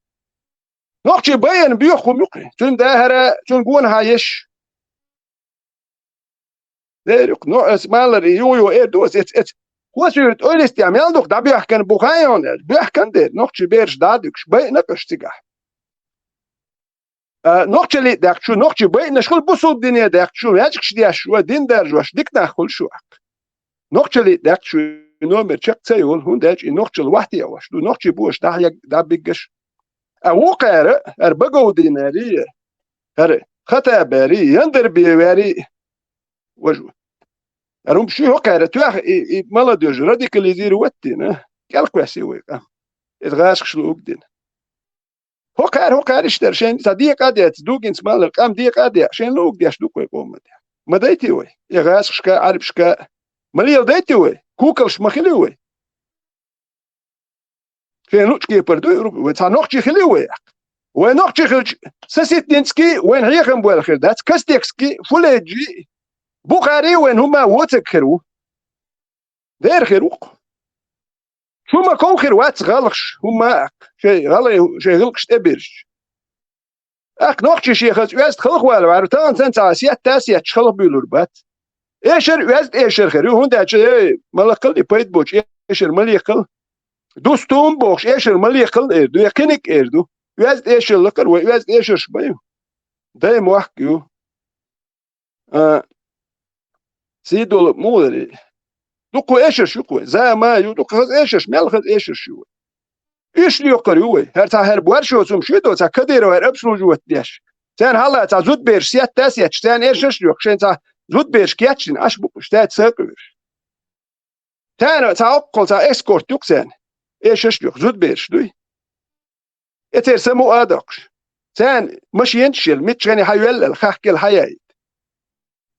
Нохчий байина боьха хӀума ю-кх. Цуьнан да хӀара, цуьнан гонахьа еш. Дера ю-кх, но ас малар и юха-юха эр ду ас, эц, эц. Хосуьйрат ойлистехь мел дукха дӀабоьхкана бу хаьий хьуна аьлла. Боьхкана дера, нохчий бераш дӀа а дуьгуш, байина-кх уьш цигахь. А, нохчаллий даьккхича шу, нохчий байинаш хуьлу, бусулба дине даьккхича шу, маьждигаш деш шу, дин даржош, дика нах хуьлу шу аккха. Нохчаллий даьккхича шу, и номер чекх ца йолу, хӀунда аьлча и нохчалла вахтехь ваш ду, нохчий бохуш дӀахьег-, дӀабиггаш. А вукхара, хӀара Баговдинарий, хӀара Хатабарий, Яндарбиеварий, важа. ХӀара хӀума шу хӀокхара тоьхна, и, и молодёжь радикализировать дина, кӀелкхоьссий вай къам. Иза гӀазкхаш луург дина. ХӀокхара, хӀокхара иштта дара, шайн цхьа декъа а деца, дугинца малар, къам декъа а деа, шайн луург деш ду-кх вай къоман тӀехь. Ма дайтий вай? И гӀазкхашка, Ӏарбашка ма леладайтий вай? Кукалш ма хилий вай? Шайн лучу кепара дуй, вай цхьа нохчий хилий вай? Вай нохчий хилча, Соситницкий вайн хьехам бойла хир дац, Костецкий, Фуледжи, Бухари вайн хӀумма воцург хир ву. Дера хир ву-кх. Шу ма ков хир вац гӀалгӀаш, хӀумма а, шайн гӀалгӀай, шайн гӀиллакхаш тӀебирзича. ТӀаккха нохчий шехаза оьзда халхавала ваьру, тахана санна цхьа сетта а сетташ халхабуьйлур бац. Эшар оьзда эшар хир ю, хӀунда аьлча, э, ма лакхал и пайда боцуш эшар ма лехал. Дустум бохуш эшар ма лехал эр ду, я кхиниг эр ду. Оьзда эшар лакхара вай оьзда эшарш ма ю. Дай мохк ю. А, сий долу муха ларе? Дукха эшарш ю-кх вай. Зама ю, дукха хаза эшарш, мел хаза эшарш ю вай. Уьш лоькхур ю вай. ХӀара цхьа хӀара боршо цум шуьйдо, цхьа Кадыровгара обслуживать деш. Царна хьалха цхьа зудабераш сетта а сетташ, царна эшарш лоькхуш, шайн цхьа зудабераш кечдина, Ӏаш бу-кх уьш, цаьрца сакъевеш. Царна цхьа оккхул, цхьа эскорт ю-кх царна. Эшарш лоькху, зудабераш дуй. Эцеран самукъа а доккхуш. Царна машенаш елла, миччахьа хьайоьллал, хахкел хьаяйта.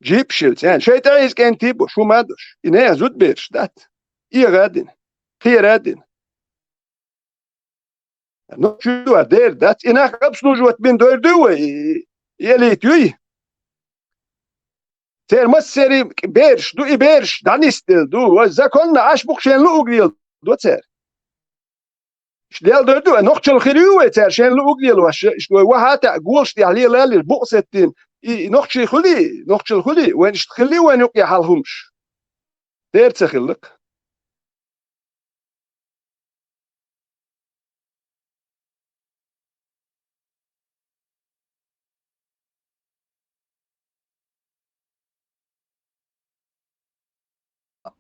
Джипаш елла царна. Шайн тӀе иза кӀентий бу, шу ма а деш. И нехан зудабераш дац. ЭгӀа а дина. Кхера а дина. Ну, чу ду а дер дац. И нах обслуживать бина дойр дуй вай, и, и элита юй? Церан массерийн бераш ду, и бераш дӀанисделла ду. Вай законна Ӏаш бу-кх шайна луъург леладо цара. Иштта леладойр ду, вай нохчалла хир ю вай цара шайна луъург лелош, иштта вай ваха а таьӀа, голаш тӀехь лела а лела, букъ сеттина, и, и нохчий хуьлий, нохчалла хуьлий, вайна иштта хилли вайна юкъе хьалха хӀумаш? Дера ца хилла-кх.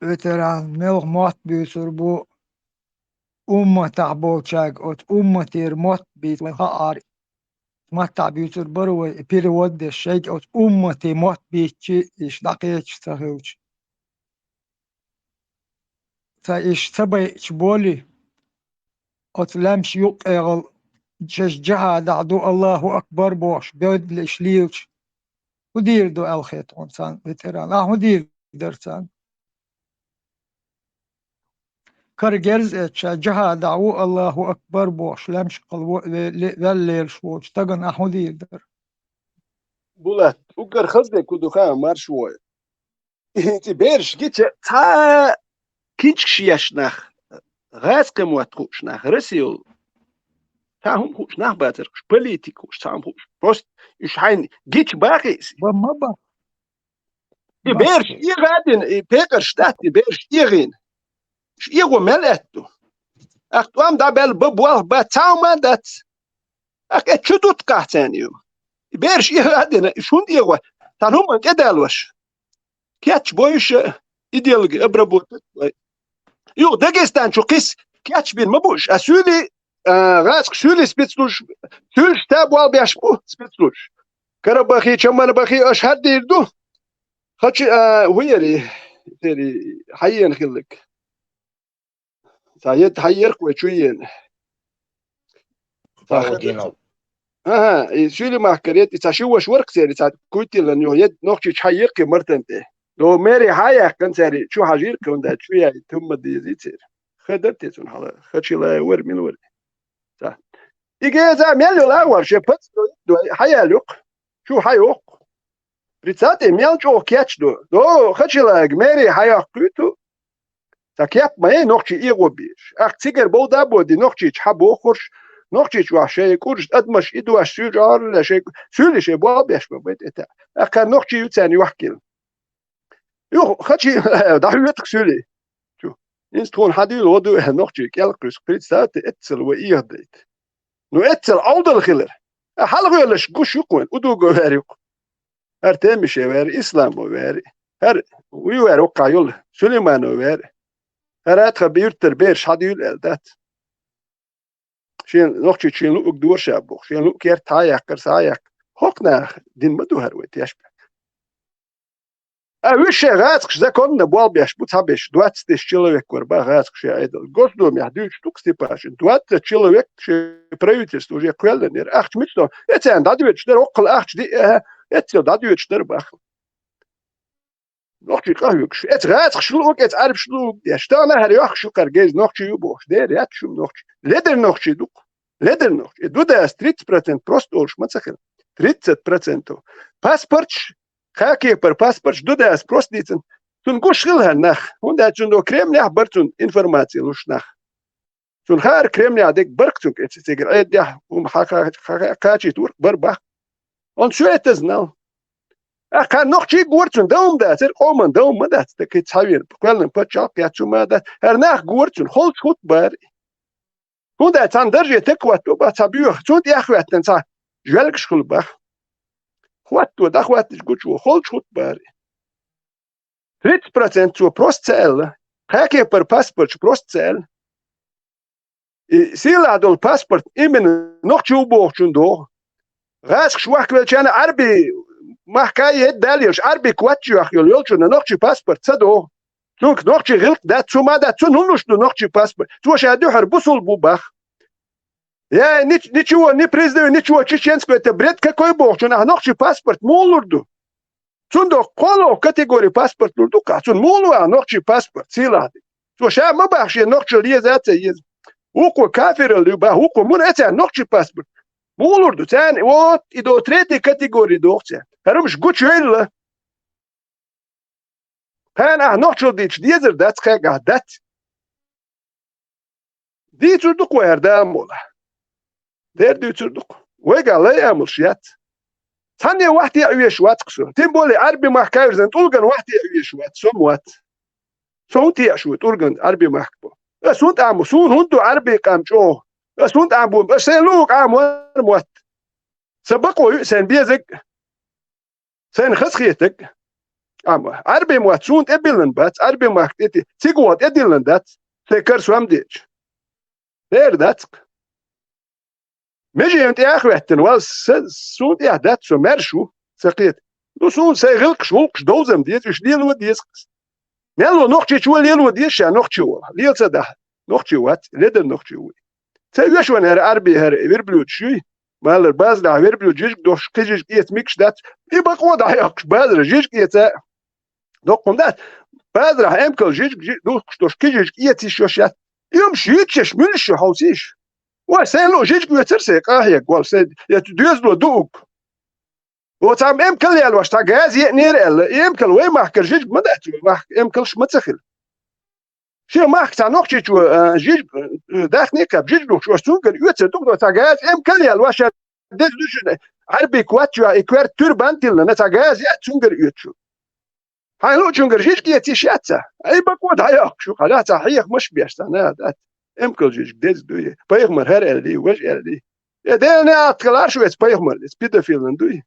Ветеран, мелха мотт буьйцур бу умматахь болчаьрга, оцу умматера мотт бийца вайн хаар. Маттахь буьйцур бара вай, и перевод деш шайга оцу уммате мотт бийцчи, иштта дӀакхечаш ца хилча. Ца иштта ца байча боли, оцу лаьмаш юккъехула шаьш джихьадахь ду, Аллаху акбар бохуш, бевдла иштта лелача, хӀун дийр ду аьлла хета хьуна царна, ветеран? Ахьа хӀун дийр дара царна? Кара герз эцча, джихьадахь ву, Аллаху акбар бохуш, лаьмашкахула ву, ве-, ле-, ваьлла лелаш волчу стагана ахьа хӀун дийр дара? Булат, уггар хаза дерг хӀун ду хаьа, марша вогӀийла. ХӀинца бераш гича, цхьа кинчкаш еш нах, гӀазкхийн мотт хууш нах, Россиял цхьа хӀума хууш нах бацара, уьш политика хууш, цхьа хӀума хууш. Просто уьш хьайна гича бахийса. Ба ма ба. И бераш эгӀа а дина, и пекъарш дац, и бераш эгӀийна. Уьш эгӀо мел аьтту. Ахь тӀом дӀабаьлла ба болх бац, цхьа хӀума а дац. Ахь кхетта чу дутта кхахьцарна ю. И бераш эгӀа а дина, уьш хӀунда эгӀо? Цхьана хӀуманна тӀедалош. Кечбой уьш, идеологи обработать бой. Юха Дагестан чу кхис кечбина ма бу уьш. А суьйли, а, гӀазкхий суьйли спецслужб, суьйлаш та болх беш бу спецслужб. Карабахи, Чамарбахи аша хӀара дийр ду. Хачи, а, хӀу яри, тери, хьаена хилларг. Ца ед хьайерх вай чу ена. Ца Павлодинов. Ага, и суьйли махкара ед, и ца ши ваша варх цери, ца куйтиллан ю, ед нохчич хьайерх и мартан тӀе. До мери хьаяьккхан цери, чу хьажир кхунда, чу яй, тумма дизи цери. Хадар те цун хьала, хачила вар, мил вар. Ца. И геза мел йола вар, ше пац до, хьаял юк, чу хьайок. Прицате мел чӀогӀа кечду. До, хачилаг, мери хьаяккхуьйту. Ца кеп ма ей нохчий эгӀо беш. Ахь цигара бовда а боди, нохчийчу хьан бохурш, нохчийчу вахь шайн кӀурж, адамаш и дош, суьйжа арла шайн, суьйли шайн боху беш ма бай тӀе таьӀа. Ахь кхара нохчий ю царна йохкийла. Юха, хачи, дӀахьоьтах суьйли. Чу. Инца тхуна хьан дуьйла гӀо ду, нохчий кӀел кхуьсу, представьте, эццал вай эгӀадайта. Ну, эццал Ӏовдал хилар. А хьалхавелаш гуш юкъа вайн, удуго вер юкъа. ХӀара Темише вер, Исламо вер. ХӀара вуй вер вукхахь йолу, Сулеймано вер. ХӀара а тхан биртара бераш хьан дуьйла аьлла дац. Шен нохчий шен луъург дора ша боху, шен луъу керт хьан яккхара, схьа а яккха. ХӀокху наха дин ма ду хӀара вай тешпа. А вуьшше гӀазкхаш законна болх беш бу цхьаберш, двадцать тысяч человек вара бан гӀазкхаш я Ӏедал. Госдумехь дуьйцуш ду-кх Степашин. Двадцать человек шен правительство уже кхоьллина яра. Ахча мича до? Эцарна дӀадоьдуш дара, оккхал ахча диъ, аьхьа, эццал дӀадоьдуш дара бахла. Нохчий къахьоьгуш. Эца гӀазкхаш луъург, эца Ӏарбаш луъург деш. Тахана хӀара йохкуш ю кхара геза нохчий ю бохуш. Дера яц шуна нохчий. Ледара нохчий ду-кх. Ледара нохчий. И Дудас тридцать процентов просто олуш ма ца хила. Тридцать процентов. Паспорташ, кхаа кепара паспорташ Дудас просто дийцина. Цунна гуш хила хӀара нах. ХӀунда аьлча цунна до Кремлехь бара цунна информаци луш нах. Цунна хаьара Кремлехь дерг бара-кх цуьнга, эццигара Ӏеддехь хӀума хьа-, хьа-, хьа-, кхачийта вург бара бах. Он всё это знал. А кхар нохчий гур цунна, дам ма дац, церан къоман дам ма дац, так и цхьа вер, кхоьллина паччахьалкх яц, цу ма дац. ХӀара нах гур цунна, холчу хӀутту бара. ХӀунда цхьана дарже тек хӀотто бах, цхьа боьха, цунна тӀеххӀоьттина цхьа жоьлгаш хуьлу бах. ХӀотто, дӀахӀоттийча гучу, холчу хӀутту бара. Тридцать процент цо просто ца аьлла. Кхаь кепара паспорташ просто ца аьлла. И сийлахь долу паспорт именно нохчи ву бохучунна догӀу. ГӀазкхаша вахкавеллачарна Ӏарби махка едда даллалаш, Ӏарби кватч йохка йолу йолчунна нохчи паспорт ца догӀу. Цунга нохчи гӀиллакх дац, цу ма дац, цунна хӀун луш ду нохчи паспорт? Цо ша дуьхьара бусулба ву бах. Я нич-, ничего не признаю, ничего чеченского, это бред какой бохучунна ахь нохчи паспорт муха лур ду? Цунна догӀу кхоалгӀа категори паспорт лур ду-кх ахь, цунна муха лур ахь нохчи паспорт, сийлахь дерг? Цо ша ма бах шен нохчалла еза а ца еза. ВукхӀо кафиралла ю бах, вукхӀо муна а царна нохчи паспорт? Муха лур ду? Царна вот и до третьей категории доху царна. ХӀара хӀумаш гучуйойла. Кхана ахь нохчалла дийцуш дезар дац, кхаьгахь дац. Дийцур ду-кх вай хӀара да а мола. Дера дуьйцур ду-кх. Вайгахь лай амалш яц. Цхьанне вахь теӀа везаш вац-кх со. Тем более Ӏарби махка вирзина тӀулгана вахь теӀа везаш вац, со ма вац. Со хӀун теӀаш ву тӀулгана Ӏарби махка бо? Ас хӀунда Ӏамо? Суна хӀунда ду Ӏарби къам чӀогӀа? Ас хӀунда Ӏамбо? Ас сайн луъу къам вара мотт. Сан бакъо ю сайн безаг. Сайна хазахетаг. Амма Ӏарби мотт суна тӀе биллина бац, Ӏарби махка тӀе ти-, цига ваха тӀедиллина дац, сайн кара сом деача. Дера дац-кх. Меженна тӀе а хӀоьттина, вал са-, суна тӀехь дац, со маьрша ву, ца кхета. Ну, суна сайн гӀиллакхаш, гӀуллакхаш довза-м деза, уьш лело деза-кх ас. Мелло нохчичо лело деза ша нохчи вала. Лела ца дахьа. Нохчи вац, ледара нохчи вуй. Ца оьшу вайна хӀара Ӏарби, хӀара верблюдаш юй? Малар базарахь верблюд жижиг долуш, кхин жижиг эца мегаш дац. И бакъо дӀайоккхуш базара жижиг эца. Доккха хӀума дац. Базарахь эмкал жижиг жи-, духкуш долуш, кхин жижиг эца йиш йолуш яц. И хӀумаш юьйцуш, муьлш ю хьовсийша? Ой, сайн луъу жижиг оьцура сайн, къахьега вала сайн, я цу доьзало ду угу. Оцу цхьа эмкал яьлла вац, цхьа газа еънера аьлла. И эмкал вай махкара жижиг ма дац, вай махка эмкалш ма ца хила. Шен махка цхьа нохчичо, а, жижиг, а, дахне а кхаьбна, жижиг духкуш, оцу цуьнгара оьцур ду-кх, цхьа газа эмкал яьлла вац, ша деза ду шуна, Ӏарби кватч йохка, и коьрта туьрбан тиллина, цхьа газа яц цуьнгара оьцуш. Хьайн луъучуьнгара жижиг эца йиш яц цхьа? Ай, бакъо дӀайоккхуш ю-кх, хьан цхьа хьехамаш беш цхьа, на, дац. Эмкал жижиг деза дуй. Пайхамар хӀара аьллий, важа аьллий. Э, Делан неӀалт хиларш ву эцу пайхамар, эцу педофилан дуй.